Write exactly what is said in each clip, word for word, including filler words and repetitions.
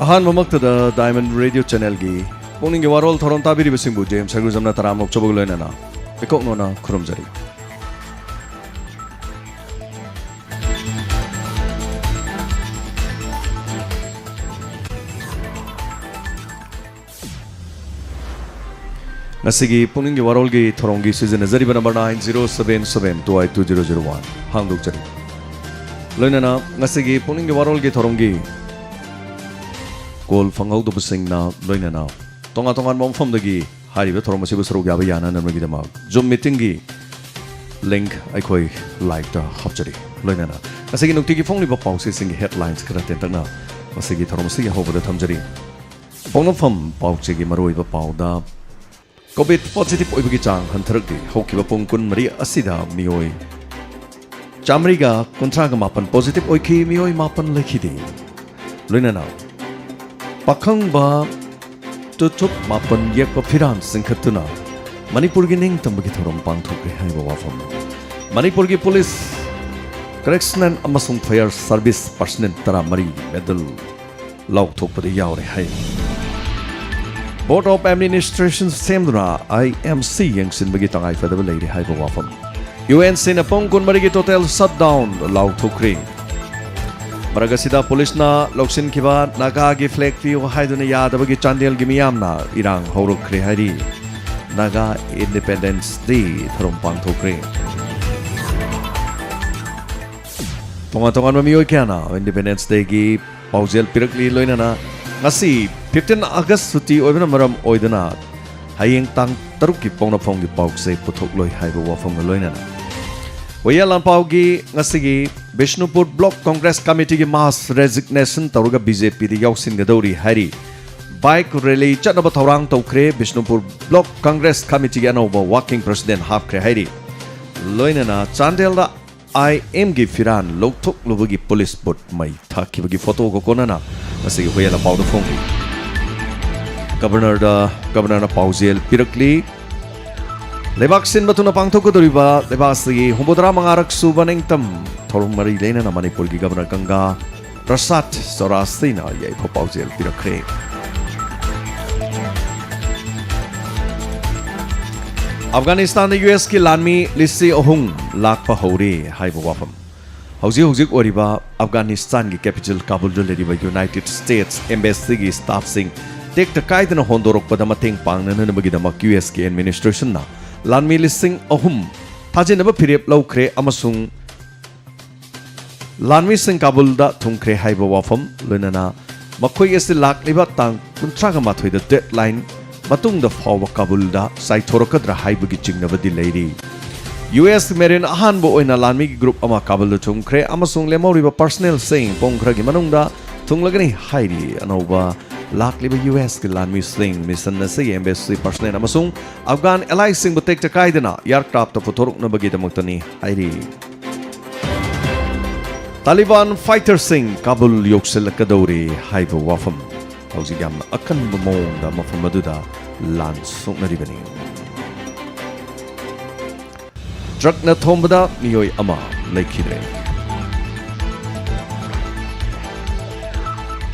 ꯑꯍꯥꯟꯕꯃꯛꯇꯗ Diamond Radio Channelꯒꯤ ꯄꯨꯛꯅꯤꯡꯒꯤ ꯋꯥꯔꯣꯜ ꯊꯧꯔꯝ ꯇꯥꯕꯤꯔꯤꯕꯁꯤꯡꯕꯨ J M ꯁꯔꯒꯨꯖꯝꯅ ꯇꯔꯥꯝꯅ ꯑꯣꯛꯆꯕꯒ ꯂꯣꯏꯅꯅ ꯏꯀꯣꯛꯅꯣꯅ ꯈꯨꯔꯨꯝꯖꯔꯤ꯫ ꯉꯁꯤꯒꯤ ꯄꯨꯛꯅꯤꯡꯒꯤ ꯋꯥꯔꯣꯜꯒꯤ ꯊꯧꯔꯝꯒꯤ ꯁꯤꯖꯤꯟꯅꯖꯔꯤꯕ number nine zero seven seven two eight two zero zero one ꯍꯥꯡꯗꯣꯛꯆꯔꯤ꯫ ꯂꯣꯏꯅꯅ ꯉꯁꯤꯒꯤ ꯄꯨꯛꯅꯤꯡꯒꯤ ꯋꯥꯔꯣꯜꯒꯤ ꯊꯧꯔꯝꯒꯤ call ꯐꯪꯍꯧꯗꯕꯁꯤꯡꯅ ꯂꯣꯏꯅꯅ ꯇꯣꯉꯥꯟ ꯇꯣꯉꯥꯟꯕ ꯃꯐꯝꯗꯒꯤ ꯍꯥꯏꯔꯤꯕ ꯊꯧꯔꯝ ꯑꯁꯤꯕꯨ ꯁꯔꯨꯛ ꯌꯥꯕ ꯌꯥꯅꯅꯕꯒꯤꯗꯃꯛ Zoom meetingꯒꯤ link ꯑꯩꯈꯣꯏ liveꯇ ꯍꯥꯞꯆꯔꯤ꯫ ꯂꯣꯏꯅꯅ ꯉꯁꯤꯒꯤ ꯅꯨꯡꯇꯤꯒꯤ ꯐꯣꯡꯂꯤꯕ ꯄꯥꯎꯆꯦꯁꯤꯡꯒꯤ headlines ꯈꯔ ꯇꯦꯟꯇꯛꯅ ꯉꯁꯤꯒꯤ ꯊꯧꯔꯝ ꯑꯁꯤꯒꯤ ꯑꯍꯧꯕꯗ ꯊꯝꯖꯔꯤ꯫ ꯄꯣꯛꯅꯐꯝ ꯄꯥꯎꯆꯦꯒꯤ ꯃꯔꯨꯑꯣꯏꯕ ꯄꯥꯎꯗ, COVID positive ꯑꯣꯏꯕꯒꯤ ꯆꯥꯡ ꯍꯟꯊꯔꯛꯂꯤ꯫ ꯍꯧꯈꯤꯕ ꯄꯨꯡ ꯀꯨꯟꯃꯔꯤ ꯑꯁꯤꯗ ꯃꯤꯑꯣꯏ ꯆꯥꯃꯔꯤꯒ ꯀꯨꯟꯊ꯭ꯔꯥꯒ ꯃꯥꯄꯟ positive ꯑꯣꯏꯈꯤ, ꯃꯤꯑꯣꯏ ꯃꯥꯄꯟ ꯂꯩꯈꯤꯗꯦ꯫ ꯂꯣꯏꯅꯅ ꯄꯥꯈꯪꯕ ꯇꯨꯊꯨꯞ ꯃꯥꯄꯟ ꯌꯦꯛꯄ ꯐꯤꯔꯥꯟ ꯆꯤꯡꯈꯠꯇꯨꯅ ꯃꯅꯤꯄꯨꯔꯒꯤ ꯅꯤꯡꯇꯝꯕꯒꯤ ꯊꯧꯔꯝ ꯄꯥꯡꯊꯣꯛꯈ꯭ꯔꯦ ꯍꯥꯏꯕ ꯋꯥꯐꯝ꯫ ꯃꯅꯤꯄꯨꯔꯒꯤ police, correctional ꯑꯃꯁꯨꯡ fire service personnel ꯇꯔꯥꯃꯔꯤ medal ꯂꯥꯎꯊꯣꯛꯄꯗ ꯌꯥꯎꯔꯦ ꯍꯥꯏ꯫ Board of Administration ꯁꯦꯝꯗꯨꯅ I M C ꯌꯦꯡꯁꯤꯟꯕꯒꯤ ꯇꯉꯥꯏꯐꯗꯕ ꯂꯩꯔꯦ ꯍꯥꯏꯕ ꯋꯥꯐꯝ꯫ UNCꯅ ꯄꯨꯡ ꯀꯨꯟꯃꯔꯤꯒꯤ total shutdown ꯂꯥꯎꯊꯣꯛꯈ꯭ꯔꯦ꯫ ꯃꯔꯛ ꯑꯁꯤꯗ policeꯅ ꯂꯧꯁꯤꯟꯈꯤꯕ ꯅꯥꯒꯥꯒꯤ flag ꯄꯤꯌꯨ ꯍꯥꯏꯗꯨꯅ ꯌꯥꯗꯕꯒꯤ ꯆꯥꯟꯗꯦꯜꯒꯤ ꯃꯤꯌꯥꯝꯅ ꯏꯔꯥꯡ ꯍꯧꯔꯛꯈ꯭ꯔꯦ ꯍꯥꯏꯔꯤ꯫ Naga Independence Day ꯊꯧꯔꯝ ꯄꯥꯡꯊꯣꯛꯈ꯭ꯔꯦ꯫ ꯇꯣꯉꯥꯟ ꯇꯣꯉꯥꯟꯕ ꯃꯤꯑꯣꯏ ꯀꯌꯥꯅ Independence Dayꯒꯤ ꯄꯥꯎꯖꯦꯜ ꯄꯤꯔꯛꯂꯤ꯫ ꯂꯣꯏꯅꯅ ꯉꯁꯤ fifteen August ꯁꯨꯇꯤ ꯑꯣꯏꯕꯅ ꯃꯔꯝ ꯑꯣꯏꯗꯨꯅ ꯍꯌꯦꯡ ꯇꯥꯡ ꯇꯔꯨꯛꯀꯤ ꯄꯣꯛꯅꯐꯝꯒꯤ ꯄꯥꯎꯆꯦ ꯄꯨꯊꯣꯛꯂꯣꯏ ꯍꯥꯏꯕ ꯋꯥꯐꯝꯒ ꯂꯣꯏꯅꯅ ꯍꯨꯏꯌꯥ ꯂꯥꯟꯄꯥꯎꯒꯤ ꯉꯁꯤꯒꯤ Bishnupur Block Congress Committeeꯒꯤ mass resignation ꯇꯧꯔꯒ BJPꯗ ꯌꯥꯎꯁꯤꯟꯒꯗꯧꯔꯤ ꯍꯥꯏꯔꯤ꯫ Bike rally ꯆꯠꯅꯕ ꯊꯧꯔꯥꯡ ꯇꯧꯈ꯭ꯔꯦ꯫ ꯕꯤꯁꯅꯨꯄꯨꯔ Block Congress Committeeꯒꯤ ꯑꯅꯧꯕ working president ꯍꯥꯞꯈ꯭ꯔꯦ ꯍꯥꯏꯔꯤ꯫ ꯂꯣꯏꯅꯅ ꯆꯥꯟꯗꯦꯜꯗ I Mꯒꯤ ꯐꯤꯔꯥꯟ ꯂꯧꯊꯣꯛꯂꯨꯕꯒꯤ police boat ꯃꯩ ꯊꯥꯈꯤꯕꯒꯤ photoꯒ ꯀꯣꯟꯅꯅ ꯉꯁꯤꯒꯤ ꯍꯨꯏꯌꯥ ꯂꯥꯟꯄꯥꯎꯗ ꯐꯣꯡꯂꯤ꯫ Governorꯗ, Governorꯅ ꯄꯥꯎꯖꯦꯜ ꯄꯤꯔꯛꯂꯤ꯫ ꯂꯩꯕꯥꯛ ꯁꯤꯟꯕ ꯊꯨꯡꯅ ꯄꯥꯡꯊꯣꯛꯀꯗꯧꯔꯤꯕ ꯂꯩꯕꯥꯛ ꯑꯁꯤꯒꯤ ꯍꯨꯝꯐꯨꯇꯔꯥ ꯃꯉꯥꯔꯛ ꯁꯨꯕ ꯅꯤꯡꯇꯝ ꯊꯧꯔꯝ ꯃꯔꯤ ꯂꯩꯅꯅ ꯃꯅꯤꯄꯨꯔꯒꯤ Governor ꯒꯪꯒꯥ ꯄ꯭ꯔꯁꯥꯗ ꯆꯧꯔꯥꯁꯤꯅ ꯌꯥꯏꯐ ꯄꯥꯎꯖꯦꯜ ꯄꯤꯔꯛꯈ꯭ꯔꯦ꯫ ꯑꯐꯒꯥꯅꯤꯁꯇꯥꯟꯗ ꯌꯨ ꯑꯦꯁꯀꯤ ꯂꯥꯟꯃꯤ ꯂꯤꯁꯤꯡ ꯑꯍꯨꯝ ꯂꯥꯛꯄ ꯍꯧꯔꯦ ꯍꯥꯏꯕ ꯋꯥꯐꯝ꯫ ꯍꯧꯖꯤꯛ ꯍꯧꯖꯤꯛ ꯑꯣꯏꯔꯤꯕ ꯑꯐꯒꯥꯅꯤꯁꯇꯥꯟꯒꯤ ꯀꯦꯄꯤꯇꯦꯜ ꯀꯥꯕꯨꯜꯗ ꯂꯩꯔꯤꯕ ꯌꯨꯅꯥꯏꯇꯦꯗ ꯁ꯭ꯇꯦꯠꯁ ꯑꯦꯝꯕꯦꯁꯤꯒꯤ ꯁ꯭ꯇꯥꯐꯁꯤꯡ ꯇꯦꯛꯇ ꯀꯥꯏꯗꯅ ꯍꯣꯟꯗꯣꯔꯛꯄꯗ ꯃꯇꯦꯡ ꯄꯥꯡꯅꯅꯕꯒꯤꯗꯃꯛ ꯌꯨ ꯑꯦꯁꯀꯤ ꯑꯦꯗꯃꯤꯅꯤꯁꯇ꯭ꯔꯦꯁꯟꯅ ꯂꯥꯟꯃꯤ ꯂꯤꯁꯤꯡ ꯑꯍꯨꯝ ꯊꯥꯖꯤꯟꯅꯕ ꯐꯤꯔꯦꯞ ꯂꯧꯈ꯭ꯔꯦ ꯑꯃꯁꯨꯡ ꯂꯥꯟꯃꯤꯁꯤꯡ ꯀꯥꯕꯨꯜꯗ ꯊꯨꯡꯈ꯭ꯔꯦ ꯍꯥꯏꯕ ꯋꯥꯐꯝ, ꯂꯣꯏꯅꯅ ꯃꯈꯣꯏ ꯑꯁꯤ ꯂꯥꯛꯂꯤꯕ ꯇꯥꯡ ꯀꯨꯟꯊ꯭ꯔꯥꯒ ꯃꯥꯊꯣꯏꯗ ꯗꯦꯗꯂꯥꯏꯟ ꯃꯇꯨꯡꯗ ꯐꯥꯎꯕ ꯀꯥꯕꯨꯜꯗ ꯆꯥꯏꯊꯣꯔꯛꯀꯗ꯭ꯔꯥ ꯍꯥꯏꯕꯒꯤ ꯆꯤꯡꯅꯕꯗꯤ ꯂꯩꯔꯤ꯫ ꯌꯨ ꯑꯦꯁ ꯃꯦꯔꯤꯟ ꯑꯍꯥꯟꯕ ꯑꯣꯏꯅ ꯂꯥꯟꯃꯤꯒꯤ ꯒ꯭ꯔꯨꯞ ꯑꯃ ꯀꯥꯕꯨꯜꯗ ꯊꯨꯡꯈ꯭ꯔꯦ ꯑꯃꯁꯨꯡ ꯂꯦꯝꯍꯧꯔꯤꯕ ꯄꯔꯁꯅꯦꯜꯁꯤꯡ ꯄꯨꯡ ꯈꯔꯒꯤ ꯃꯅꯨꯡꯗ ꯊꯨꯡꯂꯒꯅꯤ ꯍꯥꯏꯔꯤ꯫ ꯑꯅꯧꯕ ꯂꯥꯛꯂꯤꯕ ꯌꯨ ꯑꯦꯁꯀꯤ ꯂꯥꯟꯃꯤꯁꯤꯡ ꯃꯤꯁꯟ ꯑꯁꯤꯒꯤ ꯑꯦꯝꯕꯦꯁꯤ ꯄꯔꯁꯅꯦꯜ ꯑꯃꯁꯨꯡ ꯑꯐꯒꯥꯟ ꯑꯦꯂꯥꯏꯁꯤꯡꯕꯨ ꯇꯦꯛꯇ ꯀꯥꯏꯗꯅ ꯑꯦꯌꯔꯀ꯭ꯔꯥꯐꯇ ꯄꯨꯊꯣꯔꯛꯅꯕꯒꯤꯗꯃꯛꯇꯅꯤ ꯍꯥꯏꯔꯤ꯫ ꯇꯥꯂꯤꯕꯥꯟ ꯐꯥꯏꯇꯔꯁꯤꯡ ꯀꯥꯕꯨꯜ ꯌꯧꯁꯤꯜꯂꯛꯀꯗꯧꯔꯦ ꯍꯥꯏꯕ ꯋꯥꯐꯝ꯫ ꯍꯧꯖꯤꯛ ꯌꯥꯝꯅ ꯑꯀꯟꯕ ꯃꯑꯣꯡꯗ ꯃꯐꯝ ꯑꯗꯨꯗ ꯂꯥꯟ ꯁꯣꯛꯅꯔꯤꯕꯅꯤ꯫ ꯇ꯭ꯔꯛꯅ ꯊꯣꯝꯕꯗ ꯃꯤꯑꯣꯏ ꯑꯃ ꯂꯩꯈꯤꯗ꯭ꯔꯦ꯫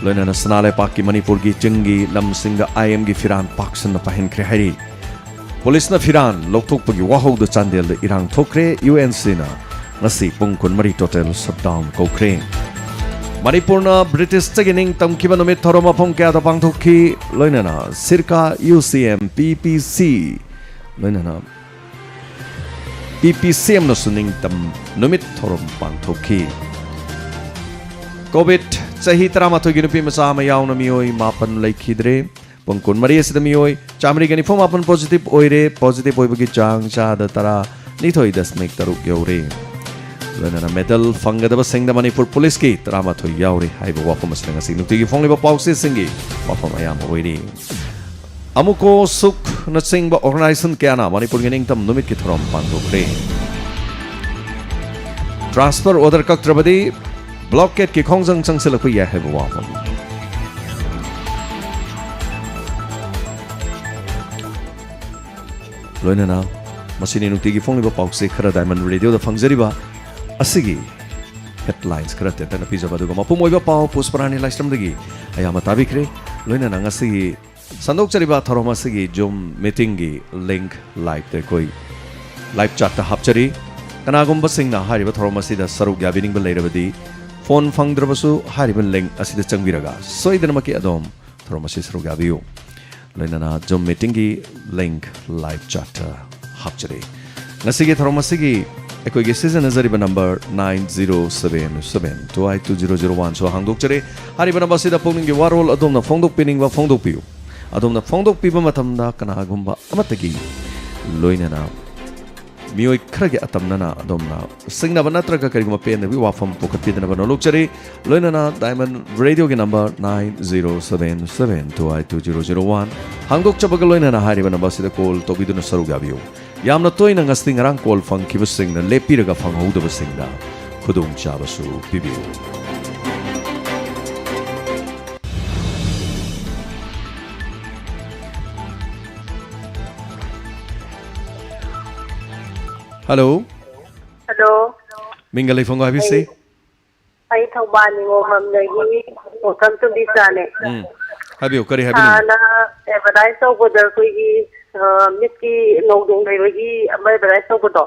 ꯂꯣꯏꯅꯅ ꯁꯅꯥ ꯂꯩꯄꯥꯛꯀꯤ ꯃꯅꯤꯄꯨꯔꯒꯤ ꯆꯤꯡꯒꯤ ꯂꯝꯁꯤꯡꯗ ꯑꯥꯏ ꯑꯦꯝꯒꯤ ꯐꯤꯔꯥꯟ ꯄꯥꯛꯁꯟꯅ ꯄꯥꯏꯍꯟꯈ꯭ꯔꯦ ꯍꯥꯏꯔꯤ꯫ ꯄꯨꯂꯤꯁꯅ ꯐꯤꯔꯥꯟ ꯂꯧꯊꯣꯛꯄꯒꯤ ꯋꯥꯍꯧꯗ ꯆꯥꯟꯗꯦꯜꯗ ꯏꯔꯥꯡ ꯊꯣꯛꯈ꯭ꯔꯦ꯫ ꯌꯨ ꯑꯦꯟ ꯁꯤꯅ ꯉꯁꯤ ꯄꯨꯡ ꯀꯨꯟꯃꯔꯤ ꯇꯣꯇꯦꯜ ꯁꯠꯗꯥꯎꯟ ꯀꯧꯈ꯭ꯔꯦ꯫ ꯃꯅꯤꯄꯨꯔꯅ ꯕ꯭ꯔꯤꯇꯤꯁꯇꯒꯤ ꯅꯤꯡꯇꯝꯈꯤꯕ ꯅꯨꯃꯤꯠ ꯊꯧꯔꯝ ꯃꯐꯝ ꯀꯌꯥꯗ ꯄꯥꯡꯊꯣꯛꯈꯤ꯫ ꯂꯣꯏꯅꯅ ꯁꯤꯔꯀꯥ, ꯌꯨ ꯁꯤ ꯑꯦꯝ, ꯄꯤ ꯄꯤ ꯁꯤ, ꯂꯣꯏꯅꯅ ꯄꯤ ꯄꯤ ꯁꯤ ꯑꯦꯝꯅꯁꯨ ꯅꯤꯡꯇꯝ ꯅꯨꯃꯤꯠ ꯊꯧꯔꯝ ꯄꯥꯡꯊꯣꯛꯈꯤ꯫ ꯀꯣꯚꯤꯗ, ꯆꯍꯤ ꯇꯔꯥꯃꯥꯊꯣꯏꯒꯤ ꯅꯨꯄꯤ ꯃꯆꯥ ꯑꯃ ꯌꯥꯎꯅ ꯃꯤꯑꯣꯏ ꯃꯥꯄꯟ ꯂꯩꯈꯤꯗ꯭ꯔꯦ꯫ ꯄꯨꯡ ꯀꯨꯟꯃꯔꯤ ꯑꯁꯤꯗ ꯃꯤꯑꯣꯏ ꯆꯥꯃꯔꯤꯒ ꯅꯤꯐꯨ ꯃꯥꯄꯟ ꯄꯣꯖꯤꯇꯤꯚ ꯑꯣꯏꯔꯦ꯫ ꯄꯣꯖꯤꯇꯤꯚ ꯑꯣꯏꯕꯒꯤ ꯆꯥꯡ ꯆꯥꯗ ꯇꯔꯥ ꯅꯤꯊꯣꯏ ꯗꯁꯃꯤꯛ ꯇꯔꯨꯛ ꯌꯧꯔꯦ꯫ ꯂꯣꯏꯅꯅ ꯃꯦꯗꯜ ꯐꯪꯒꯗꯕꯁꯤꯡꯗ ꯃꯅꯤꯄꯨꯔ ꯄꯨꯂꯤꯁꯀꯤ ꯇꯔꯥꯃꯥꯊꯣꯏ ꯌꯥꯎꯔꯦ ꯍꯥꯏꯕ ꯋꯥꯐꯝ ꯑꯁꯤꯅ ꯉꯁꯤ ꯅꯨꯡꯇꯤꯒꯤ ꯐꯣꯡꯂꯤꯕ ꯄꯥꯎꯆꯦꯁꯤꯡꯒꯤ ꯋꯥꯐꯝ ꯑꯌꯥꯝꯕ ꯑꯣꯏꯔꯤ꯫ ꯑꯃꯨꯀꯣ ꯁꯨꯛꯅꯆꯤꯡꯕ ꯑꯣꯔꯒꯅꯥꯏꯖꯦꯁꯟ ꯀꯌꯥꯅ ꯃꯅꯤꯄꯨꯔꯒꯤ ꯅꯤꯡꯇꯝ ꯅꯨꯃꯤꯠꯀꯤ ꯊꯧꯔꯝ ꯄꯥꯡꯊꯣꯛꯈ꯭ꯔꯦ꯫ ꯇ꯭ꯔꯥꯟꯁꯐꯔ ꯑꯣꯔꯗꯔ ꯀꯛꯇ꯭ꯔꯕꯗꯤ ꯕ꯭ꯂꯣꯀꯦꯠꯀꯤ ꯈꯣꯡꯖꯪ ꯆꯪꯁꯤꯜꯂꯛꯄ ꯌꯥꯏ ꯍꯥꯏꯕ ꯋꯥꯐꯝ꯫ ꯂꯣꯏꯅꯅ ꯃꯁꯤꯅꯤ ꯅꯨꯡꯇꯤꯒꯤ ꯐꯣꯡꯂꯤꯕ ꯄꯥꯎꯆꯦ ꯈꯔ ꯗꯥꯏꯃꯟ ꯔꯦꯗꯤꯑꯣꯗ ꯐꯪꯖꯔꯤꯕ꯫ ꯑꯁꯤꯒꯤ ꯍꯦꯗꯂꯥꯏꯟꯁ ꯈꯔ ꯇꯦꯟꯇꯛꯅ ꯄꯤꯖꯕ, ꯑꯗꯨꯒ ꯃꯄꯨꯡ ꯑꯣꯏꯕ ꯄꯥꯎ ꯄꯨꯁꯄꯔꯥꯅꯤ ꯂꯥꯏꯁ꯭ꯔꯝꯗꯒꯤ ꯑꯌꯥꯝꯕ ꯇꯥꯕꯤꯈ꯭ꯔꯦ꯫ ꯂꯣꯏꯅꯅ ꯉꯁꯤꯒꯤ ꯁꯟꯗꯣꯛꯆꯔꯤꯕ ꯊꯧꯔꯝ ꯑꯁꯤꯒꯤ ꯖꯨꯝ ꯃꯤꯇꯤꯡꯒꯤ ꯂꯤꯡꯛ ꯂꯥꯏꯚꯇ ꯑꯩꯈꯣꯏ ꯂꯥꯏꯚ ꯆꯥꯠꯇ ꯍꯥꯞꯆꯔꯤ꯫ ꯀꯅꯥꯒꯨꯝꯕꯁꯤꯡꯅ ꯍꯥꯏꯔꯤꯕ ꯊꯧꯔꯝ ꯑꯁꯤꯗ ꯁꯔꯨꯛ ꯌꯥꯕꯤꯅꯤꯡꯕ ꯂꯩꯔꯕꯗꯤ, ꯐꯣꯟ ꯐꯪꯗ꯭ꯔꯕꯁꯨ ꯍꯥꯏꯔꯤꯕ ꯂꯤꯡꯛ ꯑꯁꯤꯗ ꯆꯪꯕꯤꯔꯒ ꯁꯣꯏꯗꯅꯃꯛꯀꯤ ꯑꯗꯣꯝ ꯊꯧꯔꯝ ꯑꯁꯤ ꯁꯔꯨꯛ ꯌꯥꯕꯤꯌꯨ꯫ ꯂꯣꯏꯅꯅ ꯖꯨꯝ ꯃꯤꯇꯤꯡꯒꯤ ꯂꯤꯡꯛ ꯂꯥꯏꯚ ꯆꯥꯠꯇ ꯍꯥꯞꯆꯔꯤ꯫ ꯉꯁꯤꯒꯤ ꯊꯧꯔꯝ ꯑꯁꯤꯒꯤ ꯑꯩꯈꯣꯏꯒꯤ ꯁꯤꯖꯤꯟꯅꯖꯔꯤꯕ number nine zero seven seven two eight two zero zero ꯋꯥꯟꯁꯨ ꯍꯥꯡꯗꯣꯛꯆꯔꯤ꯫ ꯍꯥꯏꯔꯤꯕ ꯅꯝꯕꯔ ꯑꯁꯤꯗ ꯄꯨꯛꯅꯤꯡꯒꯤ ꯋꯥꯔꯣꯜ ꯑꯗꯣꯝꯅ ꯐꯣꯡꯗꯣꯛꯄꯤꯅꯤꯡꯕ ꯐꯣꯡꯗꯣꯛꯄꯤꯌꯨ꯫ ꯑꯗꯣꯝꯅ ꯐꯣꯡꯗꯣꯛꯄꯤꯕ ꯃꯇꯝꯗ ꯀꯅꯥꯒꯨꯝꯕ ꯑꯃꯠꯇꯒꯤ ꯂꯣꯏꯅꯅ ꯃꯤꯑꯣꯏ ꯈꯔꯒꯤ ꯑꯇꯝꯅꯅ ꯑꯗꯣꯝꯅ ꯁꯤꯡꯅꯕ ꯅꯠꯇ꯭ꯔꯒ ꯀꯔꯤꯒꯨꯝꯕ ꯄꯦꯟꯗꯕꯒꯤ ꯋꯥꯐꯝ ꯄꯨꯈꯠꯄꯤꯗꯅꯕ ꯅꯣꯂꯨꯛꯆꯔꯤ꯫ ꯂꯣꯏꯅꯅ ꯗꯥꯏꯃꯟ ꯔꯦꯗꯤꯑꯣꯒꯤ number nine zero seven seven two eight two zero zero one ꯍꯥꯡꯗꯣꯛꯆꯕꯒ ꯂꯣꯏꯅꯅ ꯍꯥꯏꯔꯤꯕ ꯅꯝꯕꯔ ꯑꯁꯤꯗ ꯀꯣꯜ ꯇꯧꯕꯤꯗꯨꯅ ꯁꯔꯨꯛ ꯌꯥꯕꯤꯌꯨ꯫ ꯌꯥꯝꯅ ꯇꯣꯏꯅ ꯉꯁꯤ ꯉꯔꯥꯡ ꯀꯣꯜ ꯐꯪꯈꯤꯕꯁꯤꯡꯅ ꯂꯦꯞꯄꯤꯔꯒ ꯐꯪꯍꯧꯗꯕꯁꯤꯡꯗ ꯈꯨꯗꯣꯡꯆꯥꯕꯁꯨ ꯄꯤꯕꯤꯌꯨ꯫ ꯍꯜꯂꯣ꯫ ꯍꯜꯂꯣ꯫ ꯃꯤꯡꯒ ꯂꯩꯐꯝꯒ ꯍꯥꯏꯕꯤꯁꯤ꯫ ꯑꯩ, ꯑꯩ ꯊꯧꯕꯥꯜ ꯅꯤꯉꯣꯝꯕꯝꯗꯒꯤ ꯄꯣꯠꯁꯝ ꯇꯣꯝꯕꯤꯆꯥꯅꯦ꯫ ꯎꯝ꯫ ꯍꯥꯏꯕꯤꯌꯨ, ꯀꯔꯤ ꯍꯥꯏꯕꯤꯅꯤꯡꯉꯤ? ꯍꯥꯟꯅ ꯑꯦꯗꯚꯔꯇꯥꯏꯁ ꯇꯧꯕꯗ ꯑꯩꯈꯣꯏꯒꯤ, ꯑ, ꯃꯤꯠꯀꯤ ꯉꯧꯗꯣꯡ ꯂꯩꯕꯒꯤ ꯑꯃ ꯑꯦꯗꯚꯔꯇꯥꯏꯁ ꯇꯧꯕꯗꯣ,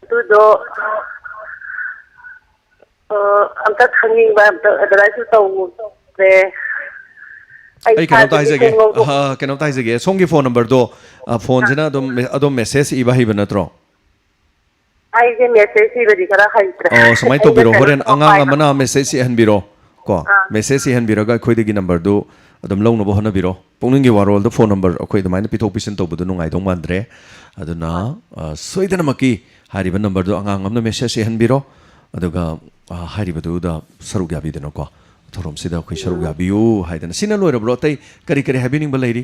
ꯑꯗꯨꯗꯣ ꯑ, ꯑꯝꯇ ꯈꯪꯅꯤꯡꯕ, ꯑꯝꯇ ꯑꯦꯗꯚꯔꯇꯥꯏꯁꯁꯨ ꯇꯧꯗ꯭ꯔꯦ꯫ ꯑꯩ ꯑꯩ ꯀꯩꯅꯣꯝꯇ ꯏꯁꯥꯁꯦ ꯍꯥꯏꯖꯒꯦ꯫ ꯃꯤꯠꯁꯦ ꯉꯧꯗꯣꯛ- ꯑ, ꯀꯩꯅꯣꯝꯇ ꯍꯥꯏꯖꯒꯦ꯫ ꯁꯣꯝꯒꯤ ꯐꯣꯟ ꯅꯝꯕꯔꯗꯣ, ꯑ, ꯐꯣꯟꯁꯤꯅ ꯑꯗꯨꯝ ꯃꯦ-, ꯑꯗꯨꯝ ꯃꯦꯁꯦꯖ ꯏꯕ ꯍꯩꯕ ꯅꯠꯇ꯭ꯔꯣ? ꯑꯩꯁꯦ ꯃꯦꯁꯦꯖ ꯏꯕꯗꯤ ꯈꯔ ꯍꯩꯇ꯭ꯔꯦ꯫ ꯑꯣ, ꯁꯨꯃꯥꯏꯅ ꯑꯩꯅ ꯇꯧꯕꯤꯔꯣ꯫ ꯀꯩꯅꯣ ꯍꯣꯔꯦꯟ ꯑꯉꯥꯡ ꯄꯥꯏꯕ꯫ ꯑꯃꯅ ꯃꯦꯁꯦꯖ ꯏꯍꯟꯕꯤꯔꯣ꯫ ꯀꯣ, ꯑꯥ꯫ ꯃꯦꯁꯦꯖ ꯏꯍꯟꯕꯤꯔꯒ ꯑꯩꯈꯣꯏꯗꯒꯤ ꯅꯝꯕꯔꯗꯨ ꯑꯗꯨꯝ ꯂꯧꯅꯕ ꯍꯣꯠꯅꯕꯤꯔꯣ꯫ ꯄꯨꯛꯅꯤꯡꯒꯤ ꯋꯥꯔꯣꯜꯗ ꯐꯣꯟ ꯅꯝꯕꯔ ꯑꯩꯈꯣꯏ ꯑꯗꯨꯃꯥꯏꯅ ꯄꯤꯊꯣꯛ ꯄꯤꯁꯤꯟ ꯇꯧꯕꯗꯨ ꯅꯨꯡꯉꯥꯏꯗꯧ ꯃꯥꯟꯗ꯭ꯔꯦ꯫ ꯑꯗꯨꯅ, ꯑꯥ꯫ ꯑ, ꯁꯣꯏꯗꯅꯃꯛꯀꯤ ꯍꯥꯏꯔꯤꯕ ꯅꯝꯕꯔꯗꯨ ꯑꯉꯥꯡ ꯑꯃꯅ ꯃꯦꯁꯦꯖ ꯏꯍꯟꯕꯤꯔꯣ꯫ ꯑꯗꯨꯒ, ꯑ, ꯍꯥꯏꯔꯤꯕꯗꯨꯗ ꯁꯔꯨꯛ ꯌꯥꯕꯤꯗꯅꯀꯣ꯫ ꯊꯧꯔꯝꯁꯤꯗ ꯑꯩꯈꯣꯏ ꯁꯔꯨꯛ ꯎꯝ꯫ ꯌꯥꯕꯤꯌꯨ ꯍꯥꯏꯗꯅ꯫ ꯁꯤꯅ ꯂꯣꯏꯔꯕ꯭ꯔꯣ? ꯑꯇꯩ ꯀꯔꯤ ꯀꯔꯤ ꯍꯥꯏꯕꯤꯅꯤꯡꯕ ꯂꯩꯔꯤ?